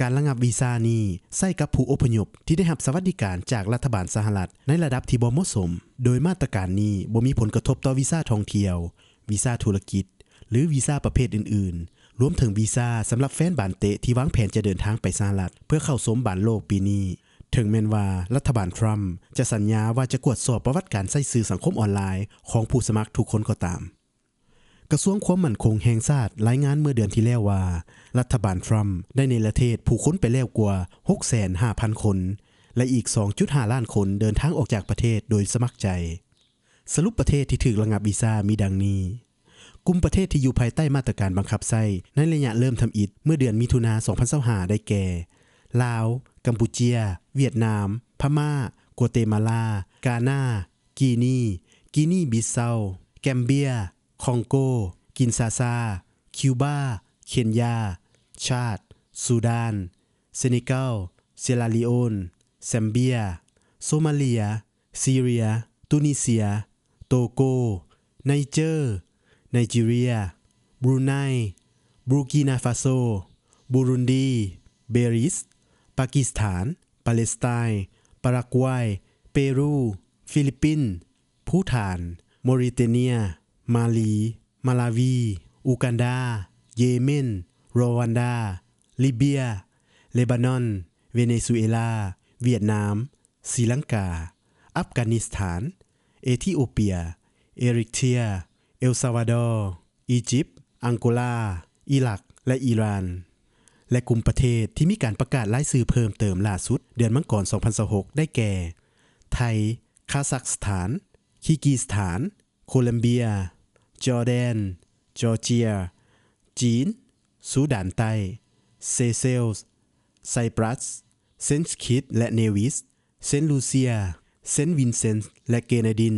ການລະງັບວີຊານີ້ໃຊ້ກັບຜູ້ອົບພະຍົບທີ່ໄດ້ຮັບສະຫວັດດີການຈາກລັດຖະບານສະຫະລັດໃນລະດັບທີ່ບໍ່ເໝາະສົມ, ໂດຍມາດຕະການນີ້ບໍ່ມີຜົນກະທົບຕໍ່ວີຊາທ່ອງທ່ຽວ, ວີຊາທຸລະກິດ ຫຼື ວີຊາປະເພດອື່ນໆ, ລວມເຖິງວີຊາສຳລັບແຟນບານເຕະທີ່ວາງແຜນຈະເດີນທາງໄປສະຫະລັດເພື່ອເຂົ້າຊົມບານໂລກປີນີ້, ເຖິງແມ່ນວ່າລັດຖະບານທຣຳຈະສັນຍາວ່າຈະກວດສອບປະຫວັດການໃຊ້ສື່ສັງຄົມອອນລາຍຂອງຜູ້ສະໝັກທຸກຄົນກໍຕາມ. ກະຊວງຄວາມໝັ້ນຄົງແຫ່ງຊາດລາຍງານເມື່ອເດືອນທີ່ແລ້ວວ່າ ລັດຖະບານທຣຳໄດ້ເນລະເທດຜູ້ຄົນໄປແລ້ວກວ່າຫົກແສນຫ້າພັນຄົນ ແລະ ອີກສອງຈຸດຫ້າລ້ານຄົນເດີນທາງອອກຈາກປະເທດໂດຍສະໝັກໃຈ. ສະຫຼຸບປະເທດທີ່ຖືກລະງັບວີຊາມີດັ່ງນີ້: ກຸ່ມປະເທດທີ່ຢູ່ພາຍໃຕ້ມາດຕະການບັງຄັບໃຊ້ໃນໄລຍະເລີ່ມທຳອິດເມື່ອເດືອນມິຖຸນາ ສອງພັນຊາວຫ້າ ໄດ້ແກ່ ລາວ, ກຳປູເຈຍ, ຫວຽດນາມ, ພະມ້າ, ກົວເຕມາລາ, ການາ, ກີນີ, ກີນີບິດເຊົາ, ແກມເບຍ, ຄອງໂກ, ກິນຊາຊາ, ຄິວບາ, ເຄນຢາ, ຊາດ, ຊູດານ, ເຊເນກັລ, ເຊລາລີໂອນ, ແຊມເບຍ, ໂຊມາເລຍ, ຊີເຣຍ, ຕູນີເຊຍ, ໂຕໂກ, ໄນເຈີ, ໄນຈີເຣຍ, ບຣູໄນ, ບູກີນາຟາໂຊ, ບູລຸນດີ, ເບລິສ, ປາກິສຖານ, ປາເລສໄຕ, ປາຣາກວາຍ, ເປຣູ, ຟີລິບປິນ, ພູຖານ, ມໍຣິເຕເນຍ, ມາລີ, ມາລາວີ, ອູກັນດາ, ເຢເມັນ, ຣວວັນດາ, ລີເບຍ, ເລບານອນ, ເວເນຊູເອລາ, ຫວຽດນາມ, ສີລັງກາ, ອັຟການິສຖານ, ເອທິໂອເປຍ, ເອຣິເທຍ, ເອລຊາວາດໍ, ອີຢິບ, ອັງໂກລາ, ອີຣັກ ແລະ ອີຣານ ແລະ ກຸ່ມປະເທດທີ່ມີການປະກາດລາຍຊື່ເພີ່ມເຕີມລ່າສຸດເດືອນມັງກອນ ສອງພັນຊາວຫົກ ໄດ້ແກ່ ໄທ, ຄາຊັກສຖານ, ຄີກີສຖານ, ໂຄລັມເບຍ, ຈໍແດນ, ຈໍເຈຍ, ຈີນ, ຊູດານໃຕ້, ເຊເຊລ, ໄຊປຣັສ, ເຊນຄິດ ແລະ ເນວິສ, ເຊນລູເຊຍ, ເຊນວິນເຊັນ ແລະ ເກຣນາດິນ,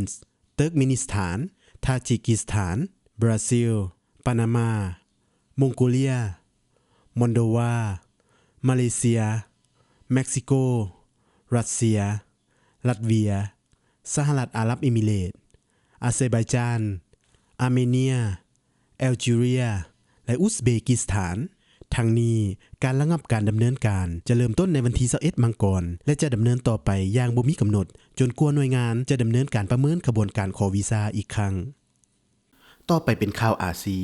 ເຕີກເມນິສຖານ, ທາຈິກິສຖານ, ບຣາຊິລ, ປານາມາ, ມົງໂກເລຍ, ມອນໂດວາ, ມາເລເຊຍ, ເມັກຊິໂກ, ຣັດເຊຍ, ລັດເວຍ, ສະຫະລັດອາຣັບເອມິເຣດ, ອາເຊີໄບຈານ, ອາເມເນຍ, ແອລຈີເຣຍ ແລະ ອຸສເບກິສຖານ. ທັງນີ້, ການລະງັບການດຳເນີນການຈະເລີ່ມຕົ້ນໃນວັນທີຊາວເອັດ ມັງກອນ ແລະ ຈະດຳເນີນຕໍ່ໄປຢ່າງບໍ່ມີກຳນົດ ຈົນກວ່າໜ່ວຍງານຈະດຳເນີນການປະເມີນຂະບວນການຂໍວີຊາອີກຄັ້ງ. ຕໍ່ໄປເປັນຂ່າວອາຊີ.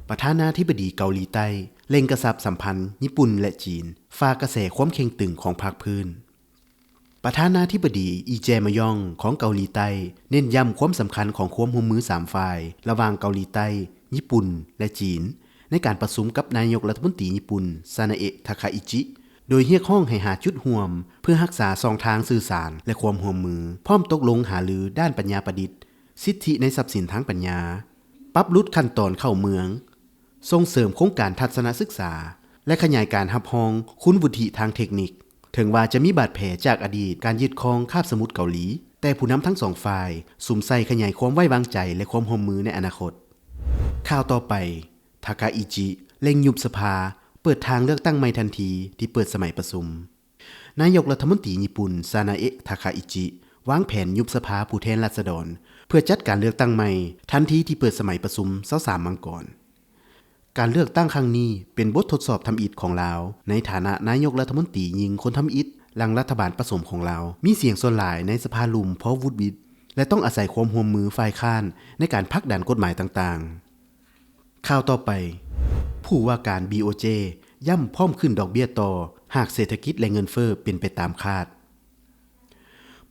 ປະທານາທິບໍດີເກົາຫຼີໃຕ້ເລັ່ງກະຊັບສຳພັນຍີ່ປຸ່ນ ແລະ ຈີນ ຝ່າກະແສຄວາມເຄັ່ງຕຶງຂອງພາກພື້ນ. ປະທານາທິບໍດີ ອີ ເຈ ມະຢອງ ຂອງເກົາຫຼີໃຕ້ ເນັ້ນຢ້ຳຄວາມສຳຄັນຂອງຄວາມຮ່ວມມືສາມຝ່າຍ ລະຫວ່າງເກົາຫຼີໃຕ້, ຍີ່ປຸ່ນ ແລະ ຈີນ ໃນການປະຊຸມກັບນາຍົກລັດຖະມົນຕີຍີ່ປຸ່ນ ຊານາເອະ ທາຄາອິຈິ ໂດຍຮຽກຮ້ອງໃຫ້ຫາຈຸດຮ່ວມເພື່ອຮັກສາຊ່ອງທາງສື່ສານ ແລະ ຄວາມຮ່ວມມື, ພ້ອມຕົກລົງຫາລືດ້ານປັນຍາປະດິດ, ສິດທິໃນຊັບສິນທາງປັນຍາ, ປັບຫຼຸດຂັ້ນຕອນເຂົ້າເມືອງ, ສົ່ງເສີມໂຄງການທັດສະນະສຶກສາ ແລະ ຂະຫຍາຍການຮັບຮອງຄຸນວຸດທິທາງເທັກນິກ. ເຖິງວ່າຈະມີບາດແຜຈາກອະດີດການຍຶດຄອງຄາບສະໝຸດເກົາຫຼີ, ແຕ່ຜູ້ນຳທັງສອງຝ່າຍສຸມໃສ່ຂະຫຍາຍຄວາມໄວ້ວາງໃຈ ແລະ ຄວາມຮ່ວມມືໃນອະນາຄົດ. ຂ່າວຕໍ່ໄປ, ທາຄາອິຈິເລັ່ງຍຸບສະພາ, ເປີດທາງເລືອກຕັ້ງໃໝ່ທັນທີທີ່ເປີດສະໄໝປະຊຸມ. ນາຍົກລັດຖະມົນຕີຍີ່ປຸ່ນ ຊານາເອະ ທາຄາອິຈິ ວາງແຜນຍຸບສະພາຜູ້ແທນລາຊະດອນ ເພື່ອຈັດການເລືອກຕັ້ງໃໝ່ທັນທີທີ່ເປີດສະໄໝປະຊຸມຊາວສາມມັງກອນ. ການເລືອກຕັ້ງຄັ້ງນີ້ເປັນບົດທົດສອບທຳອິດຂອງລາວ ໃນຖານະນາຍົກລັດຖະມົນຕີຍິງຄົນທຳອິດ ຫຼັງລັດຖະບານປະສົມຂອງລາວ ມີສຽງສ່ວນຫຼາຍໃນສະພາລຸ່ມພໍວຸດວິດ ແລະ ຕ້ອງອາໄສຄວາມຮ່ວມມືຝ່າຍຄ້ານໃນການຜັກດັນກົດໝາຍຕ່າງໆ. ຂ່າວຕໍ່ໄປ, ຜູ້ວ່າການ ບີໂອເຈ ຢ້ຳພ້ອມຂຶ້ນດອກເບ້ຍຕໍ່ ຫາກເສດຖະກິດ ແລະ ເງິນເຟີ້ເປັນໄປຕາມຄາດ.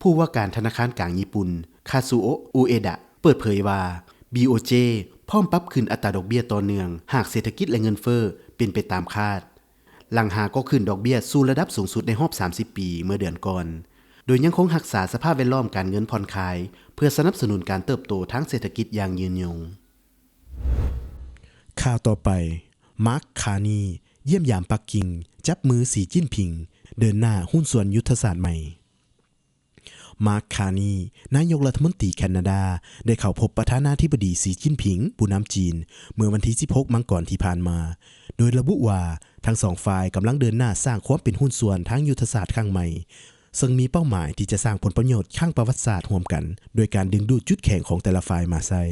ຜູ້ວ່າການທະນາຄານກາງຍີ່ປຸ່ນ ຄາຊູໂອະ ອຸເອດະ ເປີດເຜີຍວ່າ ບີໂອເຈ ພ້ອມປັບຂຶ້ນອັດຕາດອກເບ້ຍຕໍ່ເນື່ອງ ຫາກເສດຖະກິດ ແລະ ເງິນເຟີ້ເປັນໄປຕາມຄາດ, ຫຼັງຫາກໍຂຶ້ນດອກເບ້ຍສູ່ລະດັບສູງສຸດໃນຮອບສາມສິບປີເມື່ອເດືອນກ່ອນ, ໂດຍຍັງຄົງຮັກສາສະພາບແວດລ້ອມການເງິນຜ່ອນຄາຍ ເພື່ອສະໜັບສະໜູນການເຕີບໂຕທາງເສດຖະກິດຢ່າງຍືນຍົງ. ຂ່າວຕໍ່ໄປ, ມາກ ຄານີ ຢ້ຽມຢາມປັກກິ່ງ, ຈັບມື ສີ ຈິ້ນຜິງ, ເດີນໜ້າຫຸ້ນສ່ວນຍຸດທະສາດໃໝ່. ມາກ ຄານີ ນາຍົກລັດຖະມົນຕີແຄນາດາ ໄດ້ເຂົ້າພົບປະທານາທິບໍດີ ສີ ຈິ້ນຜິງ ຜູ້ນຳຈີນ ເມື່ອວັນທີສິບຫົກ ມັງກອນທີ່ຜ່ານມາ, ໂດຍລະບຸວ່າທັງສອງຝ່າຍກຳລັງເດີນໜ້າສ້າງຄວາມເປັນຫຸ້ນສ່ວນທາງຍຸດທະສາດຄັ້ງໃໝ່, ເຊິ່ງມີເປົ້າໝາຍທີ່ຈະສ້າງຜົນປະໂຫຍດຄັ້ງປະຫວັດສາດຮ່ວມກັນ ດ້ວຍການດຶງດູດຈຸດແຂງຂອງແຕ່ລະຝ່າຍມາໃຊ້.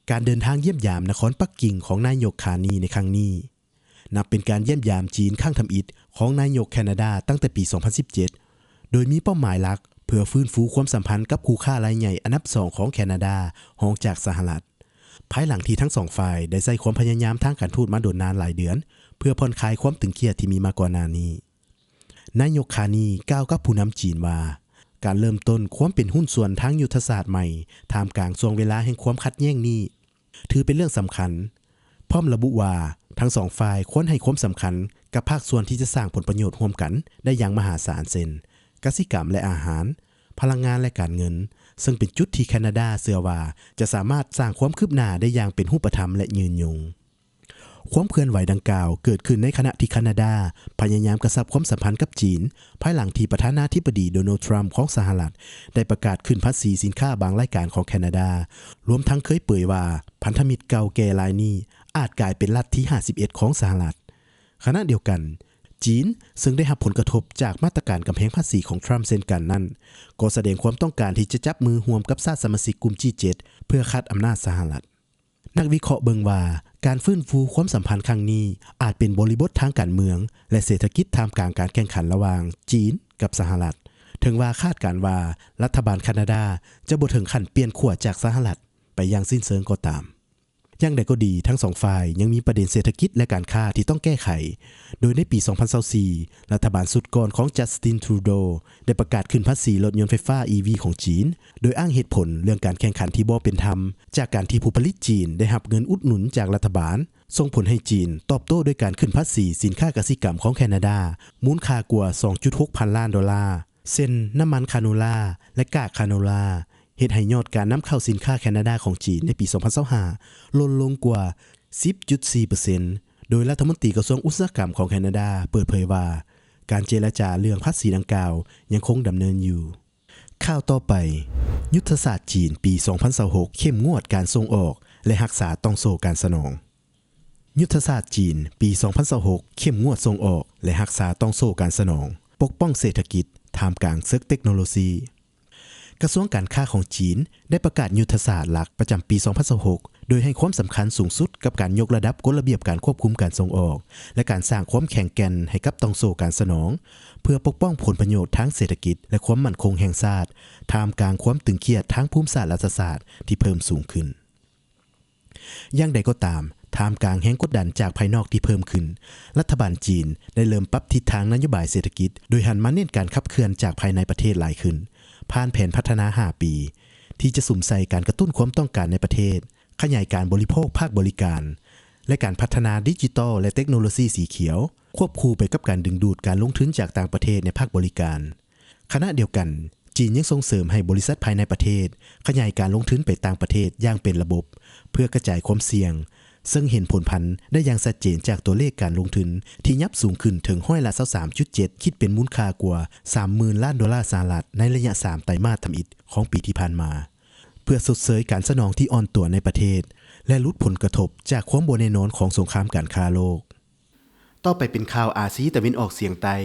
ການເດີນທາງຢ້ຽມຢາມນະຄອນປັກກິ່ງຂອງນາຍົກ ຄານີ ໃນຄັ້ງນີ້ ນັບເປັນການຢ້ຽມຢາມຈີນຄັ້ງທຳອິດຂອງນາຍົກແຄນາດາຕັ້ງແຕ່ປີສອງພັນສິບເຈັດ ໂດຍມີເປົ້າໝາຍຫຼັກເພື່ອຟື້ນຟູຄວາມສຳພັນກັບຄູ່ຄ້າລາຍໃຫຍ່ອັນດັບສອງຂອງແຄນາດາ ຮອງຈາກສະຫະລັດ, ພາຍຫຼັງທີ່ທັງສອງຝ່າຍໄດ້ໃຊ້ຄວາມພະຍາຍາມທາງການທູດມາດົນນານຫຼາຍເດືອນ ເພື່ອຜ່ອນຄາຍຄວາມຕຶງຄຽດທີ່ມີມາກ່ອນໜ້ານີ້. ນາຍົກ ຄານີ ກ່າວກັບຜູ້ນຳຈີນວ່າ ການເລີ່ມຕົ້ນຄວາມເປັນຫຸ້ນສ່ວນທາງຍຸດທະສາດໃໝ່ ທ່າມກາງຊ່ວງເວລາແຫ່ງຄວາມຂັດແຍ່ງນີ້ ຖືເປັນເລື່ອງສຳຄັນ, ພ້ອມລະບຸວ່າ ທັງສອງຝ່າຍຄວນໃຫ້ຄວາມສຳຄັນກັບພາກສ່ວນທີ່ຈະສ້າງຜົນປະໂຫຍດຮ່ວມກັນໄດ້ຢ່າງມະຫາສານ ເຊັ່ນ ກະສິກຳ ແລະ ອາຫານ, ພະລັງງານ ແລະ ການເງິນ, ເຊິ່ງເປັນຈຸດທີ່ແຄນາດາເຊື່ອວ່າຈະສາມາດສ້າງຄວາມຄືບໜ້າໄດ້ຢ່າງເປັນຮູບປະທຳ ແລະ ຍືນຍົງ. ຄວາມເຄື່ອນໄຫວດັ່ງກ່າວເກີດຂຶ້ນໃນຂະນະທີ່ແຄນາດາພະຍາຍາມກະຊັບຄວາມສຳພັນກັບຈີນ ພາຍຫຼັງທີ່ປະທານາທິບໍດີ ໂດນັລ ທຣຳ ຂອງສະຫະລັດ ໄດ້ປະກາດຂຶ້ນພາສີສິນຄ້າບາງລາຍການຂອງແຄນາດາ, ລວມທັງເຄີຍເຜີຍວ່າພັນທະມິດເກົ່າແກ່ລາຍນີ້ອາດກາຍເປັນລັດທີຫ້າສິບເອັດຂອງສະຫະລັດ. ຂະນະດຽວກັນ, ຈີນ, ເຊິ່ງໄດ້ຮັບຜົນກະທົບຈາກມາດຕະການກຳແພງພາສີຂອງທຣຳເຊັ່ນກັນນັ້ນ, ກໍສະແດງຄວາມຕ້ອງການທີ່ຈະຈັບມືຮ່ວມກັບຊາດສະມາຊິກກຸ່ມ ຈີເຈັດ ເພື່ອຂັດອຳນາດສະຫະລັດ. ນັກວິເຄາະເບິ່ງວ່າ ການຟື້ນຟູຄວາມສຳພັນຄັ້ງນີ້ ອາດເປັນບໍລິບົດທາງການເມືອງ ແລະ ເສດຖະກິດທ່າມກາງການແຂ່ງຂັນລະຫວ່າງຈີນກັບສະຫະລັດ, ເຖິງວ່າຄາດການວ່າລັດຖະບານແຄນາດາຈະບໍ່ເຖິງຂັ້ນປ່ຽນຂົ້ວຈາກສະຫະລັດໄປຢ່າງສິ້ນເຊີງກໍຕາມ. ຢ່າງໃດກໍດີ, ທັງສອງຝ່າຍຍັງມີປະເດັນເສດຖະກິດ ແລະ ການຄ້າທີ່ຕ້ອງແກ້ໄຂ, ໂດຍໃນປີສອງພັນຊາວສີ່ ລັດຖະບານຊຸດກ່ອນຂອງ Justin Trudeau ໄດ້ປະກາດຂຶ້ນພາສີລົດຍົນໄຟຟ້າ ອີ ວີ ຂອງຈີນ, ໂດຍອ້າງເຫດຜົນເລື່ອງການແຂ່ງຂັນທີ່ບໍ່ເປັນທຳ ຈາກການທີ່ຜູ້ຜະລິດຈີນໄດ້ຮັບເງິນອຸດໜູນຈາກລັດຖະບານ, ສົ່ງຜົນໃຫ້ຈີນຕອບໂຕ້ດ້ວຍການຂຶ້ນພາສີສິນຄ້າກະສິກຳຂອງແຄນາດາ ມູນຄ່າກວ່າສອງຈຸດຫົກພັນລ້ານໂດລາ, ເຊັ່ນ ນ້ຳມັນຄາໂນລາ ແລະ ກາກຄາໂນລາ, ເຮັດໃຫ້ຍອດການນຳເຂົ້າສິນຄ້າແຄນາດາຂອງຈີນໃນປີສອງພັນຊາວຫ້າ ຫຼົ່ນລົງກວ່າສິບຈຸດສີ່ເປີເຊັນ, ໂດຍລັດຖະມົນຕີກະຊວງອຸດສາຫະກຳຂອງແຄນາດາເປີດເຜີຍວ່າ ການເຈລະຈາເລື່ອງພາສີດັ່ງກ່າວຍັງຄົງດຳເນີນຢູ່. ຂ່າວຕໍ່ໄປ, ຍຸດທະສາດຈີນປີສອງພັນຊາວຫົກ ເຂັ້ມງວດການສົ່ງອອກ ແລະ ຮັກສາຕ່ອງໂສ້ການສະໜອງ. ຍຸດທະສາດຈີນປີສອງພັນຊາວຫົກ ເຂັ້ມງວດສົ່ງອອກ ແລະ ຮັກສາຕ່ອງໂສ້ການສະໜອງ, ປົກປ້ອງເສດຖະກິດ ທ່າມກາງເສິກເຕັກໂນໂລຊີ. ກະຊວງການຄ້າຂອງຈີນໄດ້ປະກາດຍຸດທະສາດຫຼັກປະຈຳປີສອງພັນຊາວຫົກ ໂດຍໃຫ້ຄວາມສຳຄັນສູງສຸດກັບການຍົກລະດັບກົດລະບຽບການຄວບຄຸມການສົ່ງອອກ ແລະ ການສ້າງຄວາມແຂງແກ່ນໃຫ້ກັບຕ່ອງໂສ້ການສະໜອງ ເພື່ອປົກປ້ອງຜົນປະໂຫຍດທາງເສດຖະກິດ ແລະ ຄວາມໝັ້ນຄົງແຫ່ງຊາດ ທ່າມກາງຄວາມຕຶງຄຽດທາງພູມສາດລັດຖະສາດທີ່ເພີ່ມສູງຂຶ້ນ. ຢ່າງໃດກໍຕາມ, ທ່າມກາງແຮງກົດດັນຈາກພາຍນອກທີ່ເພີ່ມຂຶ້ນ, ລັດຖະບານຈີນໄດ້ເລີ່ມປັບທິດທາງນະໂຍບາຍເສດຖະກິດ ໂດຍຫັນມາເນັ້ນການຂັບເຄື່ອນຈາກພາຍໃນປະເທດຫຼາຍຂຶ້ນ, ຜ່ານແຜນພັດທະນາຫ້າປີ ທີ່ຈະສຸມໃສ່ການກະຕຸ້ນຄວາມຕ້ອງການໃນປະເທດ, ຂະຫຍາຍການບໍລິໂພກພາກບໍລິການ ແລະ ການພັດທະນາດິຈິຕອລ ແລະ ເຕັກໂນໂລຊີສີຂຽວ, ຄວບຄູ່ໄປກັບການດຶງດູດການລົງທຶນຈາກຕ່າງປະເທດໃນພາກບໍລິການ. ຂະນະດຽວກັນ, ຈີນຍັງສົ່ງເສີມໃຫ້ບໍລິສັດພາຍໃນປະເທດຂະຫຍາຍການລົງທຶນໄປຕ່າງປະເທດຢ່າງເປັນລະບົບ ເພື່ອກະຈາຍຄວາມສ່ຽງ, ເຊິ່ງເຫັນຜົນພັນໄດ້ຢ່າງຊັດເຈນຈາກຕົວເລກການລົງທຶນທີ່ຫຍັບສູງຂຶ້ນເຖິງຮ້ອຍລະຊາວສາມຈຸດເຈັດ ຄິດເປັນມູນຄ່າກວ່າສາມໝື່ນລ້ານໂດລາສະຫະລັດໃນໄລຍະສາມໄຕມາດທຳອິດຂອງປີທີ່ຜ່ານມາ, ເພື່ອຊົດເຊີຍການສະໜອງທີ່ອ່ອນຕົວໃນປະເທດ ແລະ ຫຼຸດຜົນກະທົບຈາກຄວາມບໍ່ແນ່ນອນຂອງສົງຄາມການຄ້າໂລກ. ຕໍ່ໄປເປັນຂ່າວອາຊີຕາເວັນອອກສຽງໃຕ້.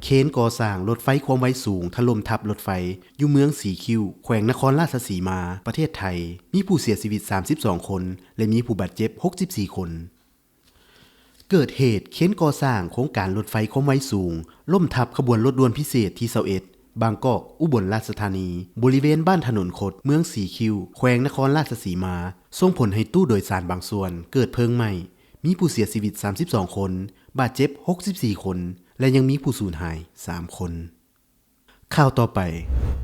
ເກ ເຄນກໍ່ສ້າງລົດໄຟຄວາມໄວສູງຖະຫຼົ່ມທັບລົດໄຟ ຢູ່ເມືອງສີຄິ້ວ ແຂວງນະຄອນລາຊະສີມາ ປະເທດໄທ, ມີຜູ້ເສຍຊີວິດສາມສິບສອງຄົນ ແລະ ມີຜູ້ບາດເຈັບຫົກສິບສີ່ຄົນ. ເກີດເຫດເຄນກໍ່ສ້າງໂຄງການລົດໄຟຄວາມໄວສູງ ລົ້ມທັບຂະບວນລົດດ່ວນພິເສດທີຊາວເອັດ ບາງກອກ ອຸບົນລາຊະທານີ ບໍລິເວນບ້ານຖະໜົນຄົດ ເມືອງສີຄິ້ວ ແຂວງນະຄອນລາຊະສີມາ, ສົ່ງຜົນໃຫ້ຕູ້ໂດຍສານບາງສ່ວນເກີດເພີງໄໝ້, ມີຜູ້ເສຍຊີວິດສາມສິບສອງຄົນ, ບາດເຈັບຫົກສິບສີ່ຄົນ ແລະ ຍັງມີຜູ້ສູນຫາຍສາມຄົນ. ຂ່າວຕໍ່ໄປ,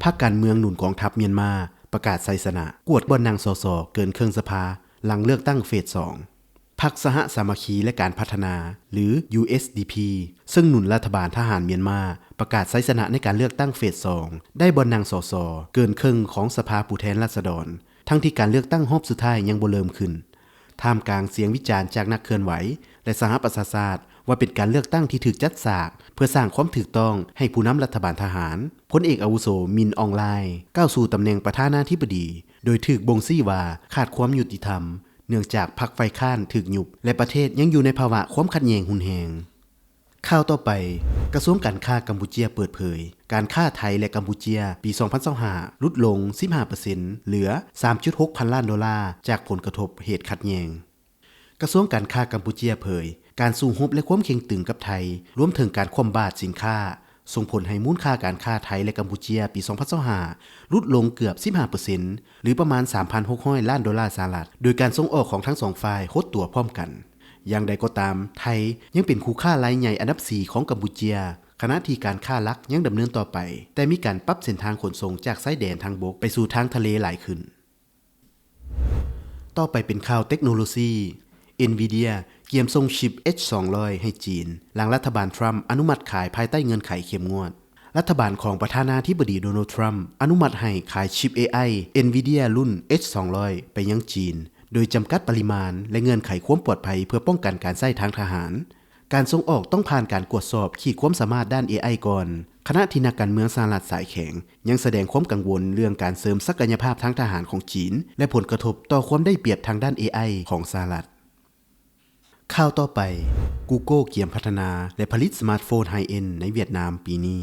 ພັກການເມືອງໜູນກອງທັບມຽນມາປະກາດໄຊຊະນະ ກວດບ່ອນນັ່ງ ສສ ເກີນເຄິ່ງສະພາ ຫຼັງເລືອກຕັ້ງເຟສສອງ. ພັກສະຫະສາມັກຄີ ແລະ ການພັດທະນາ ຫຼື USDP ເຊິ່ງໜູນລັດຖະບານທະຫານມຽນມາ ປະກາດໄຊຊະນະໃນການເລືອກຕັ້ງເຟສສອງ ໄດ້ບ່ອນນັ່ງ ສສ ເກີນເຄິ່ງຂອງສະພາຜູ້ແທນລາຊະດອນ, ທັງທີ່ການເລືອກຕັ້ງຮອບສຸດທ້າຍຍັງບໍ່ເລີ່ມຂຶ້ນ. ທ່າມກາງສຽງວິຈານຈາກນັກເຄື່ອນໄຫວ ແລະ ສະຫະປະຊາຊາດ ວ່າເປັນການເລືອກຕັ້ງທີ່ຖືກຈັດສາກເພື່ອສ້າງຄວາມຖືກຕ້ອງໃຫ້ຜູ້ນຳລັດຖະບານທະຫານ, ພົນເອກອາວຸໂສ ມິນ ອອງ ລາຍ ກ້າວສູ່ຕຳແໜ່ງປະທານາທິບໍດີ ໂດຍຖືກບົ່ງຊີ້ວ່າຂາດຄວາມຍຸຕິທຳ ເນື່ອງຈາກພັກຝ່າຍຄ້ານຖືກຍຸບ ແລະ ປະເທດຍັງຢູ່ໃນພາວະຄວາມຂັດແຍ່ງຮຸນແຮງ. ຂ່າວຕໍ່ໄປ, ກະຊວງການຄ້າກຳປູເຈຍເປີດເຜີຍ ການຄ້າໄທ ແລະ ກຳປູເຈຍ ປີສອງພັນຊາວຫ້າ ຫຼຸດລົງສິບຫ້າເປີເຊັນ ເຫຼືອສາມຈຸດຫົກພັນລ້ານໂດລາ ຈາກຜົນກະທົບເຫດຂັດແຍ່ງ. ກະຊວງການຄ້າກຳປູເຈຍເຜີຍ ການສູ້ຮົບ ແລະ ຄວາມເຄັ່ງຕຶງກັບໄທ, ລວມເຖິງການຄວ່ຳບາດສິນຄ້າ, ສົ່ງຜົນໃຫ້ມູນຄ່າການຄ້າໄທ ແລະ ກຳປູເຈຍ ປີສອງພັນຊາວຫ້າ ຫຼຸດລົງເກືອບສິບຫ້າເປີເຊັນ ຫຼື ປະມານສາມພັນຫົກຮ້ອຍລ້ານໂດລາສະຫະລັດ, ໂດຍການສົ່ງອອກຂອງທັງສອງຝ່າຍຫົດຕົວພ້ອມກັນ. ຢ່າງໃດກໍຕາມ, ໄທຍັງເປັນຄູ່ຄ້າລາຍໃຫຍ່ອັນດັບສີ່ຂອງກຳປູເຈຍ, ຂະນະທີ່ການຄ້າຫຼັກຍັງດຳເນີນຕໍ່ໄປ, ແຕ່ມີການປັບເສັ້ນທາງຂົນສົ່ງຈາກຊາຍແດນທາງບົກໄປສູ່ທາງທະເລຫຼາຍຂຶ້ນ. ຕໍ່ໄປເປັນຂ່າວເຕັກໂນໂລຊີ. Nvidia ກຽມສົ່ງຊິບ H ສອງຮ້ອຍໃຫ້ຈີນ ຫຼັງລັດຖະບານທຣຳອະນຸມັດຂາຍພາຍໃຕ້ເງື່ອນໄຂເຂັ້ມງວດ. ລັດຖະບານຂອງປະທານາທິບໍດີໂດນັລ ທຣຳ ອະນຸມັດໃຫ້ຂາຍຊິບ ເອໄອ Nvidia ລຸ້ນ H ສອງຮ້ອຍໄປຍັງຈີນ ໂດຍຈຳກັດປະລິມານ ແລະ ເງື່ອນໄຂຄວາມປອດໄພເພື່ອປ້ອງກັນການໃຊ້ທາງທະຫານ. ການສົ່ງອອກຕ້ອງຜ່ານການກວດສອບຂີດຄວາມສາມາດດ້ານ ເອໄອ ກ່ອນ, ຂະນະທີ່ນັກການເມືອງສະຫະລັດສາຍແຂງຍັງສະແດງຄວາມກັງວົນເລື່ອງການເສີມສັກກະຍະພາບທາງທະຫານຂອງຈີນ ແລະ ຜົນກະທົບຕໍ່ຄວາມໄດ້ປຽບທາງດ້ານ ເອໄອ ຂອງສະຫະລັດ. ຂ່າວຕໍ່ໄປ, Google ກຽມພັດທະນາ ແລະ ຜະລິດສະມາດໂຟນໄຮເອັນໃນຫວຽດນາມປີນີ້.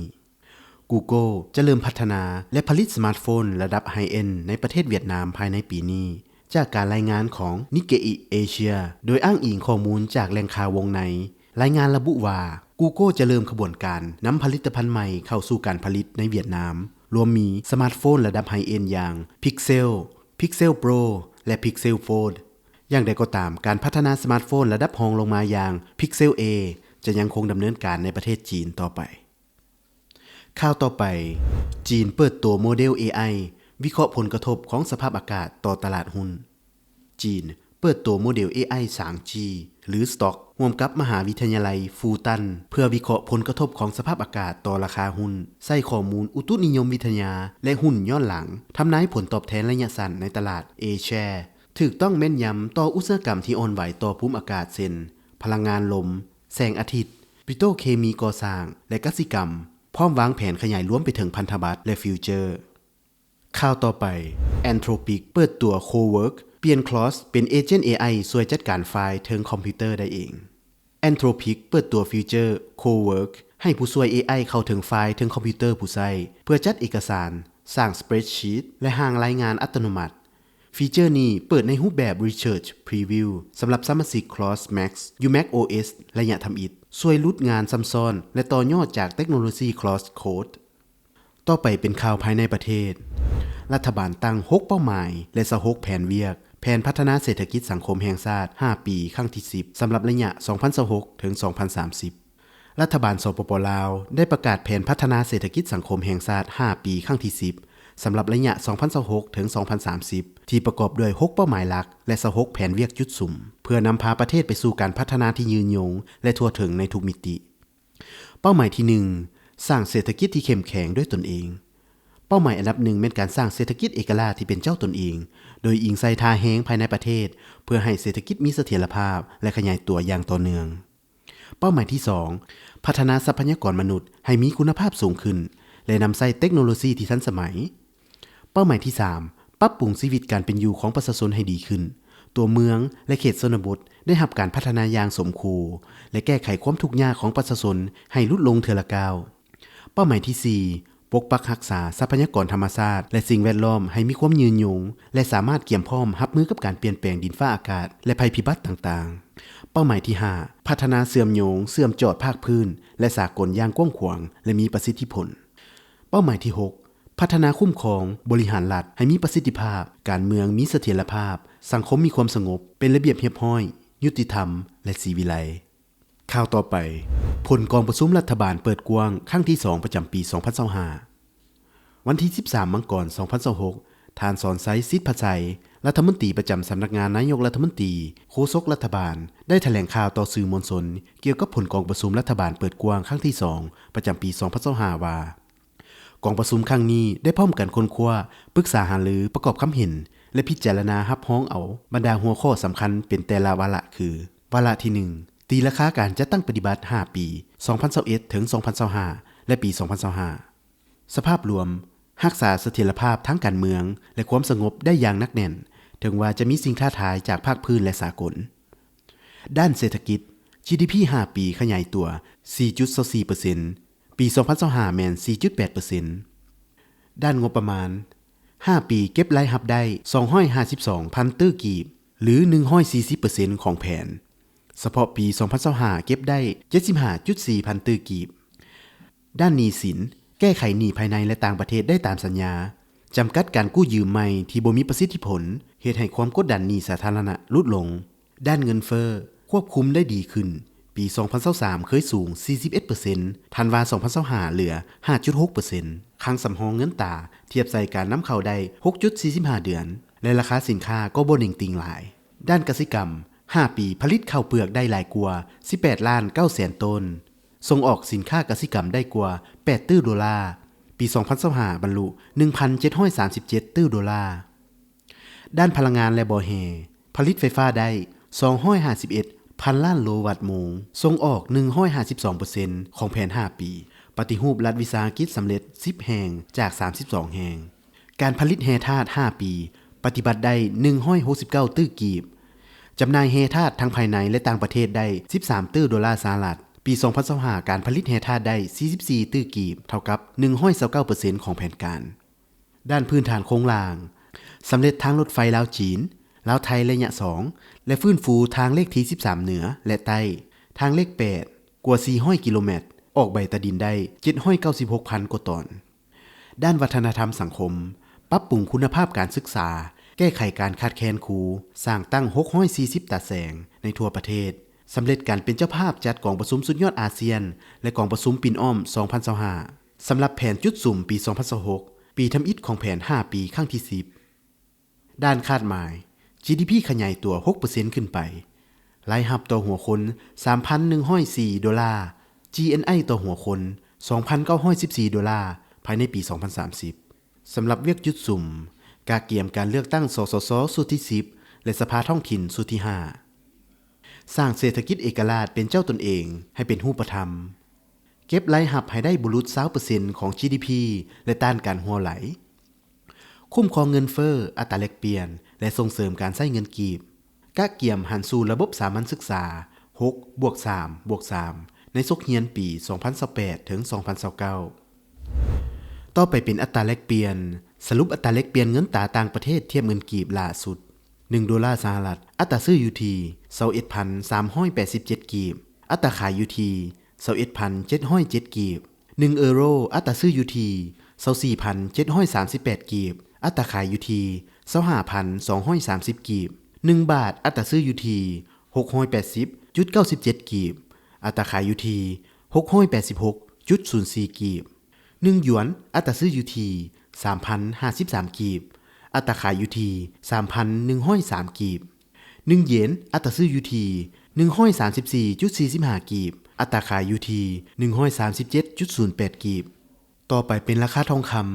Google ຈະເລີ່ມພັດທະນາ ແລະ ຜະລິດສະມາດໂຟນລະດັບໄຮເອັນໃນປະເທດຫວຽດນາມພາຍໃນປີນີ້, ຈາກການລາຍງານຂອງ Nikkei Asia ໂດຍອ້າງອີງຂໍ້ມູນຈາກແຫຼ່ງຂ່າວວົງໃນ. ລາຍງານລະບຸວ່າ Google ຈະເລີ່ມຂະບວນການນຳຜະລິດຕະພັນໃໝ່ເຂົ້າສູ່ການຜະລິດໃນຫວຽດນາມ, ລວມມີສະມາດໂຟນລະດັບໄຮເອັນຢ່າງ Pixel, Pixel Pro ແລະ Pixel Fold. ຢ່າງໃດກໍຕາມ, ການພັດທະນາສະມາດໂຟນລະດັບຮອງລົງມາຢ່າງ Pixel A ຈະຍັງຄົງດຳເນີນການໃນປະເທດຈີນຕໍ່ໄປ. ຂ່າວຕໍ່ໄປ, ຈີນເປີດໂຕໂມເດວ ເອໄອ ວິເຄາະຜົນກະທົບຂອງສະພາບອາກາດຕໍ່ຕະຫຼາດຫຸ້ນ. ຈີນເປີດໂຕໂມເດວ ເອໄອ ຊາງຈີ ຫຼື Stock ຮ່ວມກັບມະຫາວິທະຍາໄລຟູຕັນ ເພື່ອວິເຄາະຜົນກະທົບຂອງສະພາບອາກາດຕໍ່ລາຄາຫຸ້ນ, ໃຊ້ຂໍ້ມູນອຸຕຸນິຍົມວິທະຍາ ແລະ ຫຸ້ນຍ້ອນຫຼັງ, ທຳນາຍຜົນຕອບແທນໄລຍະສັ້ນໃນຕະຫຼາດ A-Share ຖືກຕ້ອງແມ່ນຍຳຕໍ່ອຸດສາຫະກຳທີ່ອ່ອນໄຫວຕໍ່ພູມອາກາດ ເຊັ່ນ ພະລັງງານລົມ, ແສງອາທິດ, ປິໂຕເຄມີກໍ່ສ້າງ ແລະ ກະສິກຳ, ພ້ອມວາງແຜນຂະຫຍາຍລວມໄປເຖິງພັນທະບັດ ແລະ ຟິວເຈີ. ຂ່າວຕໍ່ໄປ, Anthropic ເປີດຕົວ Cowork ປ່ຽນ Claude ເປັນເອເຈັນ ເອໄອ ຊ່ວຍຈັດການຟາຍເທິງຄອມພິວເຕີໄດ້ເອງ. Anthropic ເປີດຕົວຟີເຈີ Cowork ໃຫ້ຜູ້ຊ່ວຍ ເອໄອ ເຂົ້າເຖິງຟາຍເທິງຄອມພິວເຕີຜູ້ໃຊ້ ເພື່ອຈັດເອກະສານ, ສ້າງ spreadsheet ແລະ ຮ່າງລາຍງານອັດຕະໂນມັດ. ຟີເຈີນີ້ເປີດໃນຮູບແບບ Research Preview ສຳລັບສະມາຊິກ Claude Max ຢູ່ Mac O S ໄລຍະທຳອິດ, ຊ່ວຍຫຼຸດງານຊ້ຳຊ້ອນ ແລະ ຕໍ່ຍອດຈາກເຕັກໂນໂລຊີ Claude Code. ຕໍ່ໄປເປັນຂ່າວພາຍໃນປະເທດ. ລັດຖະບານຕັ້ງຫົກເປົ້າໝາຍ ແລະ ຊາວຫົກແຜນວຽກ ແຜນພັດທະນາເສດຖະກິດສັງຄົມແຫ່ງຊາດຫ້າປີ ຄັ້ງທີສິບ ສຳລັບໄລຍະສອງພັນຊາວຫົກ ເຖິງ ສອງພັນສາມສິບ. ລັດຖະບານ ສປປ ລາວ ໄດ້ປະກາດແຜນພັດທະນາເສດຖະກິດສັງຄົມແຫ່ງຊາດຫ້າປີ ຄັ້ງທີສິບ ສຳລັບໄລຍະສອງພັນຊາວຫົກ ເຖິງ ສອງພັນສາມສິບ ທີ່ປະກອບດ້ວຍຫົກເປົ້າໝາຍຫຼັກ ແລະ ຊາວຫົກແຜນວຽກຈຸດສຸມ ເພື່ອນຳພາປະເທດໄປສູ່ການພັດທະນາທີ່ຍືນຍົງ ແລະ ທົ່ວເຖິງໃນທຸກມິຕິ. ເປົ້າໝາຍທີໜຶ່ງ ສ້າງເສດຖະກິດທີ່ເຂັ້ມແຂງດ້ວຍຕົນເອງ. ເປົ້າໝາຍອັນດັບໜຶ່ງແມ່ນການສ້າງເສດຖະກິດເອກະລາດທີ່ເປັນເຈົ້າຕົນເອງ, ໂດຍອີງໃສ່ທ່າແຮງພາຍໃນປະເທດ ເພື່ອໃຫ້ເສດຖະກິດມີສະຖຽນລະພາບ ແລະ ຂະຫຍາຍຕົວຢ່າງຕໍ່ເນື່ອງ. ເປົ້າໝາຍທີສອງ ພັດທະນາຊັບພະຍາກອນມະນຸດໃຫ້ມີຄຸນນະພາບສູງຂຶ້ນ ແລະ ນຳໃຊ້ເຕັກໂນໂລຊີທີ່ທັນສະໄໝ. ເປົ້າໝາຍທີສາມ ປັບປຸງຊີວິດການເປັນຢູ່ຂອງປະຊາຊົນໃຫ້ດີຂຶ້ນ. ຕົວເມືອງ ແລະ ເຂດຊົນນະບົດໄດ້ຮັບການພັດທະນາຢ່າງສົມຄູ່ ແລະ ແກ້ໄຂຄວາມທຸກຍາກຂອງປະຊາຊົນໃຫ້ຫຼຸດລົງເທື່ອລະກ້າວ. ເປົ້າໝາຍທີສີ່ ປົກປັກຮັກສາຊັບພະຍາກອນທຳມະຊາດ ແລະ ສິ່ງແວດລ້ອມໃຫ້ມີຄວາມຍືນຍົງ ແລະ ສາມາດກຽມພ້ອມຮັບມືກັບການປ່ຽນແປງດິນຟ້າອາກາດ ແລະ ໄພພິບັດຕ່າງໆ. ເປົ້າໝາຍທີຫ້າ ພັດທະນາເຊື່ອມໂຍງ, ເຊື່ອມຈອດພາກພື້ນ ແລະ ສາກົນຢ່າງກວ້າງຂວາງ ແລະ ມີປະສິດທິຜົນ. ເປົ້າໝາຍທີຫົກ ພັດທະນາຄຸ້ມຄອງບໍລິຫານລັດໃຫ້ມີປະສິດທິພາບ, ການເມືອງມີສະຖຽນລະພາບ, ສັງຄົມມີຄວາມສະຫງົບ, ເປັນລະບຽບຮຽບຮ້ອຍ, ຍຸຕິທຳ ແລະ ສີວິໄລ. ຂ່າວຕໍ່ໄປ, ຜົນກອງປະຊຸມລັດຖະບານເປີດກວ້າງຄັ້ງທີສອງ ປະຈຳປີສອງພັນຊາວຫ້າ. ວັນທີສິບສາມ ມັງກອນ ສອງພັນຊາວຫົກ, ທ່ານ ສອນໄຊ ສິດພະໄຊ ລັດຖະມົນຕີປະຈຳສຳນັກງານນາຍົກລັດຖະມົນຕີ, ໂຄສົກລັດຖະບານ ໄດ້ຖະແຫຼງຂ່າວຕໍ່ສື່ມວນຊົນກ່ຽວກັບຜົນກອງປະຊຸມລັດຖະບານເປີດກວ້າງຄັ້ງທີສອງ ປະຈຳປີສອງພັນຊາວຫ້າ ວ່າ ກອງປະຊຸມຄັ້ງນີ້ໄດ້ພ້ອມກັນຄົ້ນຄວ້າ, ປຶກສາຫາລື, ປະກອບຄຳເຫັນ ແລະ ພິຈາລະນາຮັບຮອງເອົາບັນດາຫົວຂໍ້ສຳຄັນເປັນແຕ່ລະວາລະຄື: ວາລະທີໜຶ່ງ ຕີລາຄາການຈັດຕັ້ງປະຕິບັດຫ້າປີ ສອງພັນຊາວເອັດ ເຖິງ ສອງພັນຊາວຫ້າ ແລະ ປີສອງພັນຊາວຫ້າ. ສະພາບລວມ, ຮັກສາສະຖຽນລະພາບທາງການເມືອງ ແລະ ຄວາມສະຫງົບໄດ້ຢ່າງໜັກແໜ້ນ, ເຖິງວ່າຈະມີສິ່ງທ້າທາຍຈາກພາກພື້ນ ແລະ ສາກົນ. ດ້ານເສດຖະກິດ, ຈີດີພີຫ້າປີຂະຫຍາຍຕົວສີ່ຈຸດຊາວສີ່ເປີເຊັນ, ປີສອງພັນຊາວຫ້າແມ່ນສີ່ຈຸດແປດເປີເຊັນ. ດ້ານງົບປະມານ, ຫ້າປີເກັບລາຍຮັບໄດ້ສອງຮ້ອຍຫ້າສິບສອງພັນຕື້ກີບ ຫຼື ໜຶ່ງຮ້ອຍສີ່ສິບເປີເຊັນຂອງແຜນ. ສະເພາະປີສອງພັນຊາວຫ້າເກັບໄດ້ເຈັດສິບຫ້າຈຸດສີ່ພັນຕື້ກີບ. ດ້ານໜີ້ສິນ, ແກ້ໄຂໜີ້ພາຍໃນ ແລະ ຕ່າງປະເທດໄດ້ຕາມສັນຍາ, ຈຳກັດການກູ້ຢືມໃໝ່ທີ່ບໍ່ມີປະສິດທິຜົນ, ເຮັດໃຫ້ຄວາມກົດດັນໜີ້ສາທາລະນະຫຼຸດລົງ. ດ້ານເງິນເຟີ້, ຄວບຄຸມໄດ້ດີຂຶ້ນ, ປີສອງພັນຊາວສາມເຄີຍສູງສີ່ສິບເອັດເປີເຊັນ, ທັນວາສອງພັນຊາວຫ້າເຫຼືອຫ້າຈຸດຫົກເປີເຊັນ. ຄັງສຳຮອງເງິນຕາທຽບໃສ່ການນຳເຂົ້າໄດ້ຫົກຈຸດສີ່ສິບຫ້າເດືອນ ແລະ ລາຄາສິນຄ້າກໍບໍ່ເໜັງຕີງຫຼາຍ. ດ້ານກະສິກຳ, ຫ້າປີຜະລິດເຂົ້າເປືອກໄດ້ຫຼາຍກວ່າສິບແປດລ້ານເກົ້າແສນໂຕນ, ສົ່ງອອກສິນຄ້າກະສິກຳໄດ້ກວ່າແປດຕື້ໂດລາ, ປີສອງພັນຊາວຫ້າບັນລຸໜຶ່ງພັນເຈັດຮ້ອຍສາມສິບເຈັດຕື້ໂດລາ. ດ້ານພະລັງງານ ແລະ ບໍ່ແຮ່, ຜະລິດໄຟຟ້າໄດ້ສອງຮ້ອຍຫ້າສິບເອັດພັນລ້ານໂລວັດໂມງ, ສົ່ງອອກໜຶ່ງຮ້ອຍຫ້າສິບສອງເປີເຊັນຂອງແຜນຫ້າປີ, ປະຕິຮູບລັດວິສາຫະກິດສຳເລັດສິບແຫ່ງຈາກສາມສິບສອງແຫ່ງ. ການຜະລິດແຮ່ທາດຫ້າປີປະຕິບັດໄດ້ໜຶ່ງຮ້ອຍຫົກສິບເກົ້າຕື້ກີບ, ຈຳໜ່າຍແຮ່ທາດທັງພາຍໃນ ແລະ ຕ່າງປະເທດໄດ້ສິບສາມຕື້ໂດລາສະຫະລັດ. ປີສອງພັນຊາວຫ້າ ການຜະລິດແຮ່ທາດໄດ້ສີ່ສິບສີ່ຕື້ກີບ, ເທົ່າກັບໜຶ່ງຮ້ອຍຊາວເກົ້າເປີເຊັນຂອງແຜນການ. ດ້ານພື້ນຖານໂຄງລ່າງ, ສຳເລັດທາງລົດໄຟລາວ-ຈີນ, ລາວ-ໄທໄລຍະສອງ ແລະ ຟື້ນຟູທາງເລກທີສິບສາມເໜືອ ແລະ ໃຕ້, ທາງເລກແປດ ກວ່າສີ່ຮ້ອຍກິໂລແມັດ, ອອກໃບຕາດິນໄດ້ເຈັດຮ້ອຍເກົ້າສິບຫົກພັນກວ່າຕອນ. ດ້ານວັດທະນະທຳສັງຄົມ, ປັບປຸງຄຸນນະພາບການສຶກສາ, ແກ້ໄຂການຂາດແຄນຄູ, ສ້າງຕັ້ງຫົກຮ້ອຍສີ່ສິບຕາແສງໃນທົ່ວປະເທດ, ສຳເລັດການເປັນເຈົ້າພາບຈັດກອງປະຊຸມສຸດຍອດອາຊຽນ ແລະ ກອງປະຊຸມປິ່ນອ້ອມສອງພັນຊາວຫ້າ ສຳລັບແຜນຈຸດສຸມປີສອງພັນຊາວຫົກ, ປີທຳອິດຂອງແຜນຫ້າປີຄັ້ງທີສິບ. ດ້ານຄາດໝາຍ, ຈີດີພີຂະຫຍາຍຕົວຫົກເປີເຊັນຂຶ້ນໄປ, ລາຍຮັບຕໍ່ຫົວຄົນສາມພັນໜຶ່ງຮ້ອຍສີ່ໂດລາ, ຈີເອັນໄອຕໍ່ຫົວຄົນສອງພັນເກົ້າຮ້ອຍສິບສີ່ໂດລາ ພາຍໃນປີສອງພັນສາມສິບ. ສຳລັບວຽກຈຸດສຸມ, ກະກຽມການເລືອກຕັ້ງ ສສຊ ຊຸດທີສິບ ແລະ ສະພາທ້ອງຖິ່ນຊຸດທີຫ້າ. ສ້າງເສດຖະກິດເອກະລາດເປັນເຈົ້າຕົນເອງໃຫ້ເປັນຮູບປະທຳ. ເກັບລາຍຮັບໃຫ້ໄດ້ບໍ່ຫຼຸດຊາວເປີເຊັນຂອງຈີດີພີ ແລະ ຕ້ານການຮົ່ວໄຫຼ. ຄຸ້ມຄອງເງິນເຟີ້, ອັດຕາແລກປ່ຽນ ແລະ ສົ່ງເສີມການໃຊ້ເງິນກີບ. ກະກຽມຫັນສູ່ລະບົບສາມັນສຶກສາຫົກບວກສາມບວກສາມ ໃນສົກຮຽນປີສອງພັນຊາວແປດເຖິງສອງພັນຊາວເກົ້າ. ຕໍ່ໄປເປັນອັດຕາແລກປ່ຽນ. ສະຫຼຸບອັດຕາແລກປ່ຽນເງິນຕາຕ່າງປະເທດທຽບເງິນກີບລ່າສຸດ. ໜຶ່ງໂດລາສະຫະລັດ, ອັດຕາຊື້ຢູ່ທີ່ຊາວເອັດພັນສາມຮ້ອຍແປດສິບເຈັດກີບ, ອັດຕາຂາຍຢູ່ທີ່ຊາວເອັດພັນເຈັດຮ້ອຍເຈັດກີບ. ໜຶ່ງເອີໂຣ, ອັດຕາຊື້ຢູ່ທີ່ຊາວສີ່ພັນເຈັດຮ້ອຍສາມສິບແປດກີບ, ອັດຕາຂາຍຢູ່ທີ່ຊາວຫ້າພັນສອງຮ້ອຍສາມສິບກີບ. ໜຶ່ງບາດ, ອັດຕາຊື້ຢູ່ທີ່ຫົກຮ້ອຍແປດສິບຈຸດເກົ້າສິບເຈັດກີບ, ອັດຕາຂາຍຢູ່ທີ່ຫົກຮ້ອຍແປດສິບຫົກຈຸດສູນສີ່ກີບ. ໜຶ່ງຢວນ, ອັດຕາຊື້ຢູ່ທີ່ສາມພັນຫ້າສິບສາມກີບ, ອັດຕາຂາຍຢູ່ທີ່ສາມພັນໜຶ່ງຮ້ອຍສາມກີບ. ໜຶ່ງເຢນ, ອັດຕາຊື້ຢູ່ທີ່ໜຶ່ງຮ້ອຍສາມສິບສີ່ຈຸດສີ່ສິບຫ້າກີບ, ອັດຕາຂາຍຢູ່ທີ່ໜຶ່ງຮ້ອຍສາມສິບເຈັດຈຸດສູນແປດກີບ. ຕໍ່ໄປເປັນລາຄາທອງຄຳ.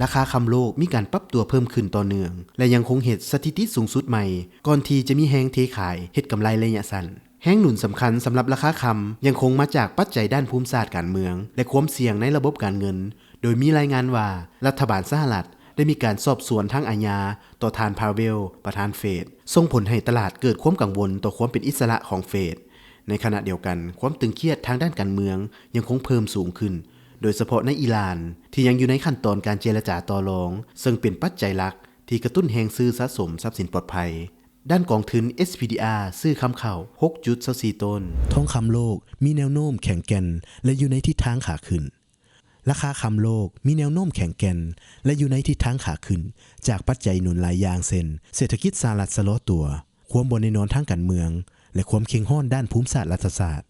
ລາຄາຄຳໂລກມີການປັບຕົວເພີ່ມຂຶ້ນຕໍ່ເນື່ອງ ແລະ ຍັງຄົງເຮັດສະຖິຕິສູງສຸດໃໝ່ ກ່ອນທີ່ຈະມີແຮງເທຂາຍເຮັດກຳໄລໄລຍະສັ້ນ. ແຮງໜູນສຳຄັນສຳລັບລາຄາຄຳຍັງຄົງມາຈາກປັດໄຈດ້ານພູມສາດການເມືອງ ແລະ ຄວາມສ່ຽງໃນລະບົບການເງິນ, ໂດຍມີລາຍງານວ່າ ລັດຖະບານສະຫະລັດໄດ້ມີການສອບສວນທາງອາຍາຕໍ່ທ່ານ ພາເວລ ປະທານເຟດ, ສົ່ງຜົນໃຫ້ຕະຫຼາດເກີດຄວາມກັງວົນຕໍ່ຄວາມເປັນອິດສະຫຼະຂອງເຟດ. ໃນຂະນະດຽວກັນ, ຄວາມຕຶງຄຽດທາງດ້ານການເມືອງຍັງຄົງເພີ່ມສູງຂຶ້ນ, ໂດຍສະເພາະໃນອີຣານ ທີ່ຍັງຢູ່ໃນຂັ້ນຕອນການເຈລະຈາຕໍ່ລອງ, ເຊິ່ງເປັນປັດໄຈຫຼັກທີ່ກະຕຸ້ນແຮງຊື້ສະສົມຊັບສິນປອດໄພ. ດ້ານກອງທຶນ ເອສພີດີອາ ຊື້ຄຳເຂົ້າ ຫົກຈຸດຊາວສີ່ໂຕນ. ທອງຄຳໂລກມີແນວໂນ້ມແຂງແກ່ນ ແລະ ຢູ່ໃນທິດທາງຂາຂຶ້ນ. ລາຄາຄຳໂລກມີແນວໂນ້ມແຂງແກ່ນ ແລະ ຢູ່ໃນທິດທາງຂາຂຶ້ນ ຈາກປັດໄຈໜູນຫຼາຍຢ່າງ ເຊັ່ນ ເສດຖະກິດສະຫະລັດຊະລໍຕົວ, ຄວາມບໍ່ແນ່ນອນທາງການເມືອງ ແລະ ຄວາມເຄັ່ງຮ້ອນດ້ານພູມສາດລັດຖະສາດ.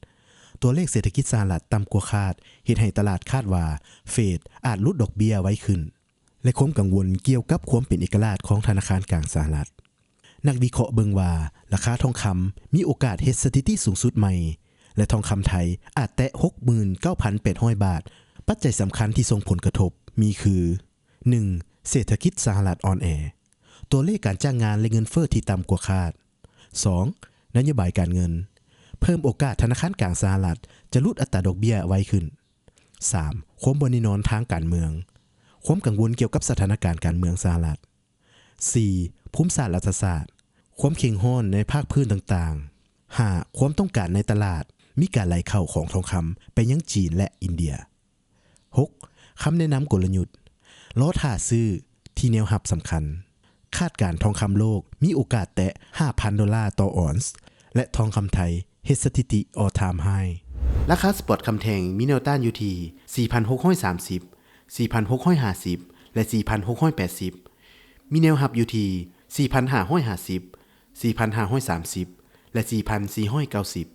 ຕົວເລກເສດຖະກິດສະຫະລັດຕ່ຳກວ່າຄາດ ເຮັດໃຫ້ຕະຫຼາດຄາດວ່າເຟດອາດຫຼຸດດອກເບ້ຍໄວຂຶ້ນ ແລະ ຄວາມກັງວົນກ່ຽວກັບຄວາມເປັນເອກະລາດຂອງທະນາຄານກາງສະຫະລັດ. ນັກວິເຄາະເບິ່ງວ່າ ລາຄາທອງຄຳມີໂອກາດເຮັດສະຖິຕິສູງສຸດໃໝ່ ແລະ ທອງຄຳໄທອາດແຕະ ຫົກໝື່ນເກົ້າພັນແປດຮ້ອຍບາດ. ປັດໄຈສຳຄັນທີ່ສົ່ງຜົນກະທົບມີຄື ໜຶ່ງ ເສດຖະກິດສະຫະລັດອ່ອນແອ, ຕົວເລກການຈ້າງງານ ແລະ ເງິນເຟີ້ທີ່ຕ່ຳກວ່າຄາດ. ສອງ ນະໂຍບາຍການເງິນ, ເພີ່ມໂອກາດທະນາຄານກາງສະຫະລັດຈະຫຼຸດອັດຕາດອກເບ້ຍໄວຂຶ້ນ. ສາມ ຄວາມບໍ່ແນ່ນອນທາງການເມືອງ, ຄວາມກັງວົນກ່ຽວກັບສະຖານະການການເມືອງສະຫະລັດ. ສີ່ ພູມສາດລັດຖະສາດ, ຄວາມເຄັ່ງຮ້ອນໃນພາກພື້ນຕ່າງໆ. ຫ້າ ຄວາມຕ້ອງການໃນຕະຫຼາດ, ມີການໄຫຼເຂົ້າຂອງທອງຄຳໄປຍັງຈີນ ແລະ ອິນເດຍ. ຫົກ ຄຳແນະນຳກົນລະຍຸດ, ລໍຖ້າຊື້ທີ່ແນວຮັບສຳຄັນ. ຄາດການທອງຄຳໂລກມີໂອກາດແຕະ ຫ້າພັນໂດລາຕໍ່ອອນສ໌ ແລະ ທອງຄຳໄທເຮັດສະຖິຕິ all time high. ລາຄາສະປອດຄຳແທ່ງມີແນວຕ້ານຢູ່ທີ່ ສີ່ພັນຫົກຮ້ອຍສາມສິບ, ສີ່ພັນຫົກຮ້ອຍຫ້າສິບ ແລະ ສີ່ພັນຫົກຮ້ອຍແປດສິບ, ມີແນວຮັບຢູ່ທີ່ ສີ່ພັນຫ້າຮ້ອຍຫ້າສິບ, ສີ່ພັນຫ້າຮ້ອຍສາມສິບ ແລະ ສີ່ພັນສີ່ຮ້ອຍເກົ້າສິບ.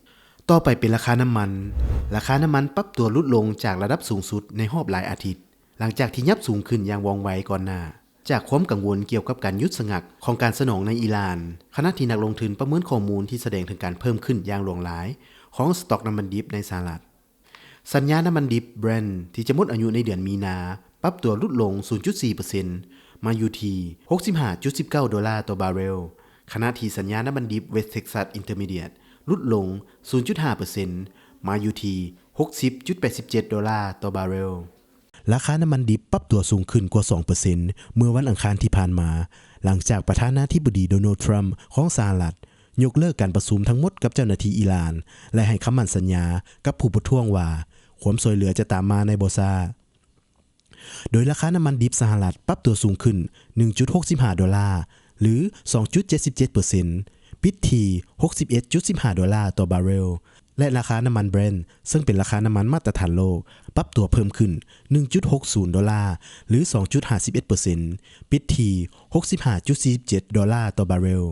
ຕໍ່ໄປເປັນລາຄານ້ຳມັນ. ລາຄານ້ຳມັນປັບຕົວຫຼຸດລົງຈາກລະດັບສູງສຸດໃນຮອບຫຼາຍອາທິດ, ຫຼັງຈາກທີ່ຫຍັບສູງຂຶ້ນຢ່າງວ່ອງໄວກ່ອນໜ້າ ຈາກຄວາມກັງວົນກ່ຽວກັບການຢຸດຊະງັກຂອງການສະໜອງໃນອີຣານ, ຂະນະທີ່ນັກລົງທຶນປະເມີນຂໍ້ມູນທີ່ສະແດງເຖິງການເພີ່ມຂຶ້ນຢ່າງຫຼວງຫຼາຍຂອງສະຕັອກນ້ຳມັນດິບໃນສະຫະລັດ. ສັນຍານ້ຳມັນດິບ Brent ທີ່ຈະໝົດອາຍຸໃນເດືອນມີນາ ປັບຕົວຫຼຸດລົງ ສູນຈຸດສີ່ເປີເຊັນ ມາຢູ່ທີ່ ຫົກສິບຫ້າຈຸດສິບເກົ້າໂດລາຕໍ່ບາເຣວ, ຂະນະທີ່ສັນຍານ້ຳມັນດິບ West Texas Intermediate ຫຼຸດລົງ ສູນຈຸດຫ້າເປີເຊັນ ມາຢູ່ທີ່ ຫົກສິບຈຸດແປດສິບເຈັດໂດລາຕໍ່ບາເຣວ. ລາຄານ້ຳມັນດິບປັບຕົວສູງຂຶ້ນກວ່າ ສອງເປີເຊັນ ເມື່ອວັນອັງຄານທີ່ຜ່ານມາ, ຫຼັງຈາກປະທານາທິບໍດີ ໂດນັລ ທຣຳ ຂອງສະຫະລັດ ຍົກເລີກການປະຊຸມທັງໝົດກັບເຈົ້າໜ້າທີ່ອີຣານ ແລະ ໃຫ້ຄຳໝັ້ນສັນຍາກັບຜູ້ປະທ້ວງວ່າ ຄວາມຊ່ວຍເຫຼືອຈະຕາມມາໃນບໍ່ຊ້າ. ໂດຍລາຄານ້ຳມັນດິບສະຫະລັດປັບຕົວສູງຂຶ້ນ ໜຶ່ງຈຸດຫົກສິບຫ້າໂດລາ ຫຼື ສອງຈຸດເຈັດສິບເຈັດເປີເຊັນ ປິດທີ່ ຫົກສິບເອັດຈຸດສິບຫ້າໂດລາຕໍ່ບາເຣວ ແລະ ລາຄານ້ຳມັນ Brent ເຊິ່ງເປັນລາຄານ້ຳມັນມາດຕະຖານໂລກ ປັບຕົວເພີ່ມຂຶ້ນ ໜຶ່ງຈຸດຫົກສູນໂດລາ ຫຼື ສອງຈຸດຫ້າສິບເອັດເປີເຊັນ ປິດທີ່ ຫົກສິບຫ້າຈຸດສີ່ສິບເຈັດໂດລາຕໍ່ບາເຣວ.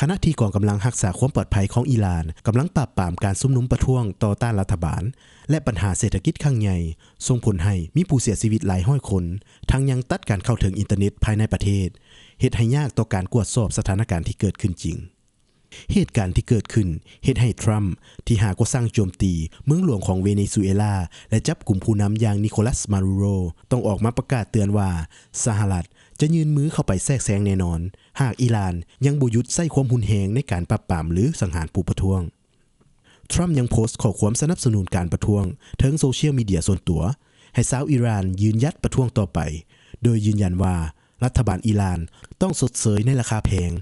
ຂະນະທີ່ກອງກຳລັງຮັກສາຄວາມປອດໄພຂອງອີຣານກຳລັງປາບປາມການຊຸມນຸມປະທ້ວງຕໍ່ຕ້ານລັດຖະບານ ແລະ ບັນຫາເສດຖະກິດຄັ້ງໃຫຍ່ ສົ່ງຜົນໃຫ້ມີຜູ້ເສຍຊີວິດຫຼາຍຮ້ອຍຄົນ, ທັງຍັງຕັດການເຂົ້າເຖິງອິນເຕີເນັດພາຍໃນປະເທດ, ເຮັດໃຫ້ຍາກຕໍ່ການກວດສອບສະຖານະການທີ່ເກີດຂຶ້ນຈິງ. ເຫດການທີ່ເກີດຂຶ້ນເຮັດໃຫ້ທຣຳ ທີ່ຫາກໍຊ່າງໂຈມຕີເມືອງຫຼວງຂອງເວເນຊູເອລາ ແລະ ຈັບກຸມຜູ້ນຳຢ່າງ Nicolas Maduro ຕ້ອງອອກມາປະກາດເຕືອນວ່າ ສະຫະລັດຈະຍື່ນມືເຂົ້າໄປແຊກແຊງແນ່ນອນ ຫາກອີຣານຍັງບໍ່ຢຸດໃຊ້ຄວາມຮຸນແຮງໃນການປາບປາມ ຫຼື ສັງຫານຜູ້ປະທ້ວງ. ທຣຳຍັງໂພສຂໍ້ຄວາມສະໜັບສະໜູນການປະທ້ວງເທິງໂຊຊຽວມີເດຍສ່ວນຕົວ ໃຫ້ຊາວອີຣານຢືນຢັດປະທ້ວງຕໍ່ໄປ, ໂດຍຢືນຢັນວ່າ ລັດຖະບານອີຣານຕ້ອງຊົດເຊີຍໃນລາຄາແພງ,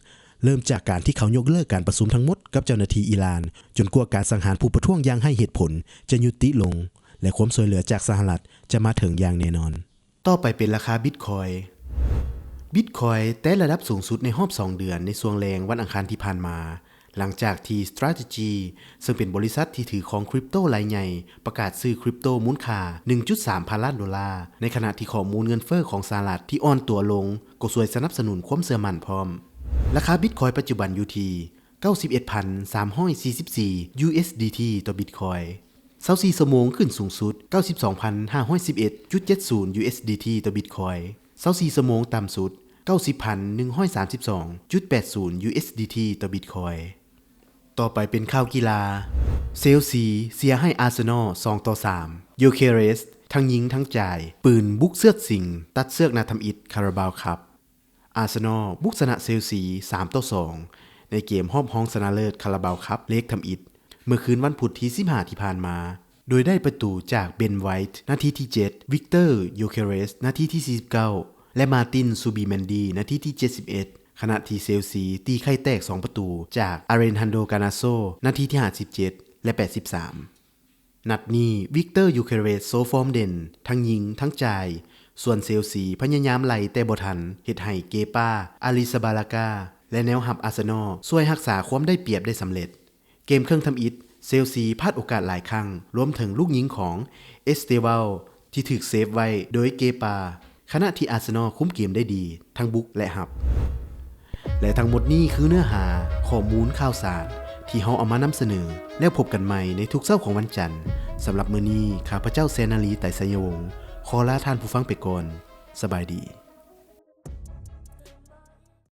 ເລີ່ມຈາກການທີ່ເຂົາຍົກເລີກການປະຊຸມທັງໝົດກັບເຈົ້າໜ້າທີ່ອີຣານ, ຈົນກວ່າການສັງຫານຜູ້ປະທ້ວງຢ່າງໄຮ້ເຫດຜົນຈະຍຸຕິລົງ ແລະ ຄວາມຊ່ວຍເຫຼືອຈາກສະຫະລັດຈະມາເຖິງຢ່າງແນ່ນອນ. ຕໍ່ໄປເປັນລາຄາບິດຄອຍ. ບິດຄອຍແຕະລະດັບສູງສຸດໃນຮອບສອງເດືອນໃນຊ່ວງແລງວັນອັງຄານທີ່ຜ່ານມາ, ຫຼັງຈາກທີ່ Strategy ເຊິ່ງເປັນບໍລິສັດທີ່ຖືຄອງຄຣິບໂຕລາຍໃຫຍ່ ປະກາດຊື້ຄຣິບໂຕມູນຄ່າ ໜຶ່ງຈຸດສາມພັນລ້ານໂດລາ, ໃນຂະນະທີ່ຂໍ້ມູນເງິນເຟີ້ຂອງສະຫະລັດທີ່ອ່ອນຕົວລົງ ກໍຊ່ວຍສະໜັບສະໜູນຄວາມເຊື່ອໝັ້ນພ້ອມ. ລາຄາບິດຄອຍປັດຈຸບັນຢູ່ທີ່ ເກົ້າສິບເອັດພັນສາມຮ້ອຍສີ່ສິບສີ່ USDT ຕໍ່ບິດຄອຍ. ຊາວສີ່ຊົ່ວໂມງຂຶ້ນສູງສຸດ ເກົ້າສິບສອງພັນຫ້າຮ້ອຍສິບເອັດຈຸດເຈັດສູນ USDT ຕໍ່ບິດຄອຍ. ຊາວສີ່ຊົ່ວໂມງຕ່ຳສຸດ ເກົ້າສິບພັນໜຶ່ງຮ້ອຍສາມສິບສອງຈຸດແປດສູນ USDT ຕໍ່ບິດຄອຍ. ຕໍ່ໄປເປັນຂ່າວກິລາ. ເຊລຊີເສຍໃຫ້ອາເຊນອລ ສອງຕໍ່ສາມ. ໂຢເຄເຣສ ທັງຍິງທັງຈ່າຍ ປືນບຸກເຊືອດຊິງ ຕັດເຊືອກນັດທຳອິດຄາຣາບາວຄັບ. ອາເຊນອລບຸກຊະນະເຊລຊີ ສາມຕໍ່ສອງ ໃນເກມຮອບຮອງຊະນະເລີດຄາຣາບາວຄັບເລກທຳອິດ ເມື່ອຄືນວັນພຸດທີສິບຫ້າທີ່ຜ່ານມາ, ໂດຍໄດ້ປະຕູຈາກ ເບນ ໄວທ໌ ນາທີທີເຈັດ, ວິກເຕີ ໂຢເຄເຣສ ນາທີທີສີ່ສິບເກົ້າ ແລະ ມາຕິນ ຊູບີແມນດີ ນາທີທີເຈັດສິບເອັດ, ຂະນະທີ່ເຊລຊີຕີໄຂ່ແຕກສອງປະຕູຈາກ ອາເລນຮານໂດ ການາໂຊ ນາທີທີຫ້າສິບເຈັດ ແລະ ແປດສິບສາມ. ນັດນີ້ ວິກເຕີ ຢູເຄເຣສ ໂຊຟອມເດັ່ນ ທັງຍິງ ທັງຈ່າຍ, ສ່ວນເຊລຊີ ພະຍາຍາມໄລ່ແຕ່ບໍ່ທັນ ເຮັດໃຫ້ເກປາ ອາລິຊາບາລາກາ ແລະ ແນວຮັບອາເຊນອລ ຊ່ວຍຮັກສາຄວາມໄດ້ປຽບໄດ້ສຳເລັດ. ເກມເຄິ່ງທຳອິດ ເຊລຊີພາດໂອກາດຫຼາຍຄັ້ງ, ລວມເຖິງລູກຍິງຂອງ ເອສເຕວາລ ທີ່ຖືກເຊຟໄວ້ໂດຍເກປາ, ຂະນະທີ່ອາເຊນອລຄຸມເກມໄດ້ດີ ທັງບຸກ ແລະ ຮັບ. ແລະ ທັງໝົດນີ້ຄືເນື້ອຫາຂໍ້ມູນຂ່າວສານທີ່ເຮົາເອົາມານຳສະເໜີ, ແລ້ວພົບກັນໃໝ່ໃນທຸກເຊົ້າຂອງວັນຈັນ. ສຳລັບມື້ນີ້ ຂ້າພະເຈົ້າ ແຊນນາລີ ໄຕໄຊຍະວົງ ຂໍລາທ່ານຜູ້ຟັງໄປກ່ອນ. ສະບາຍດີ.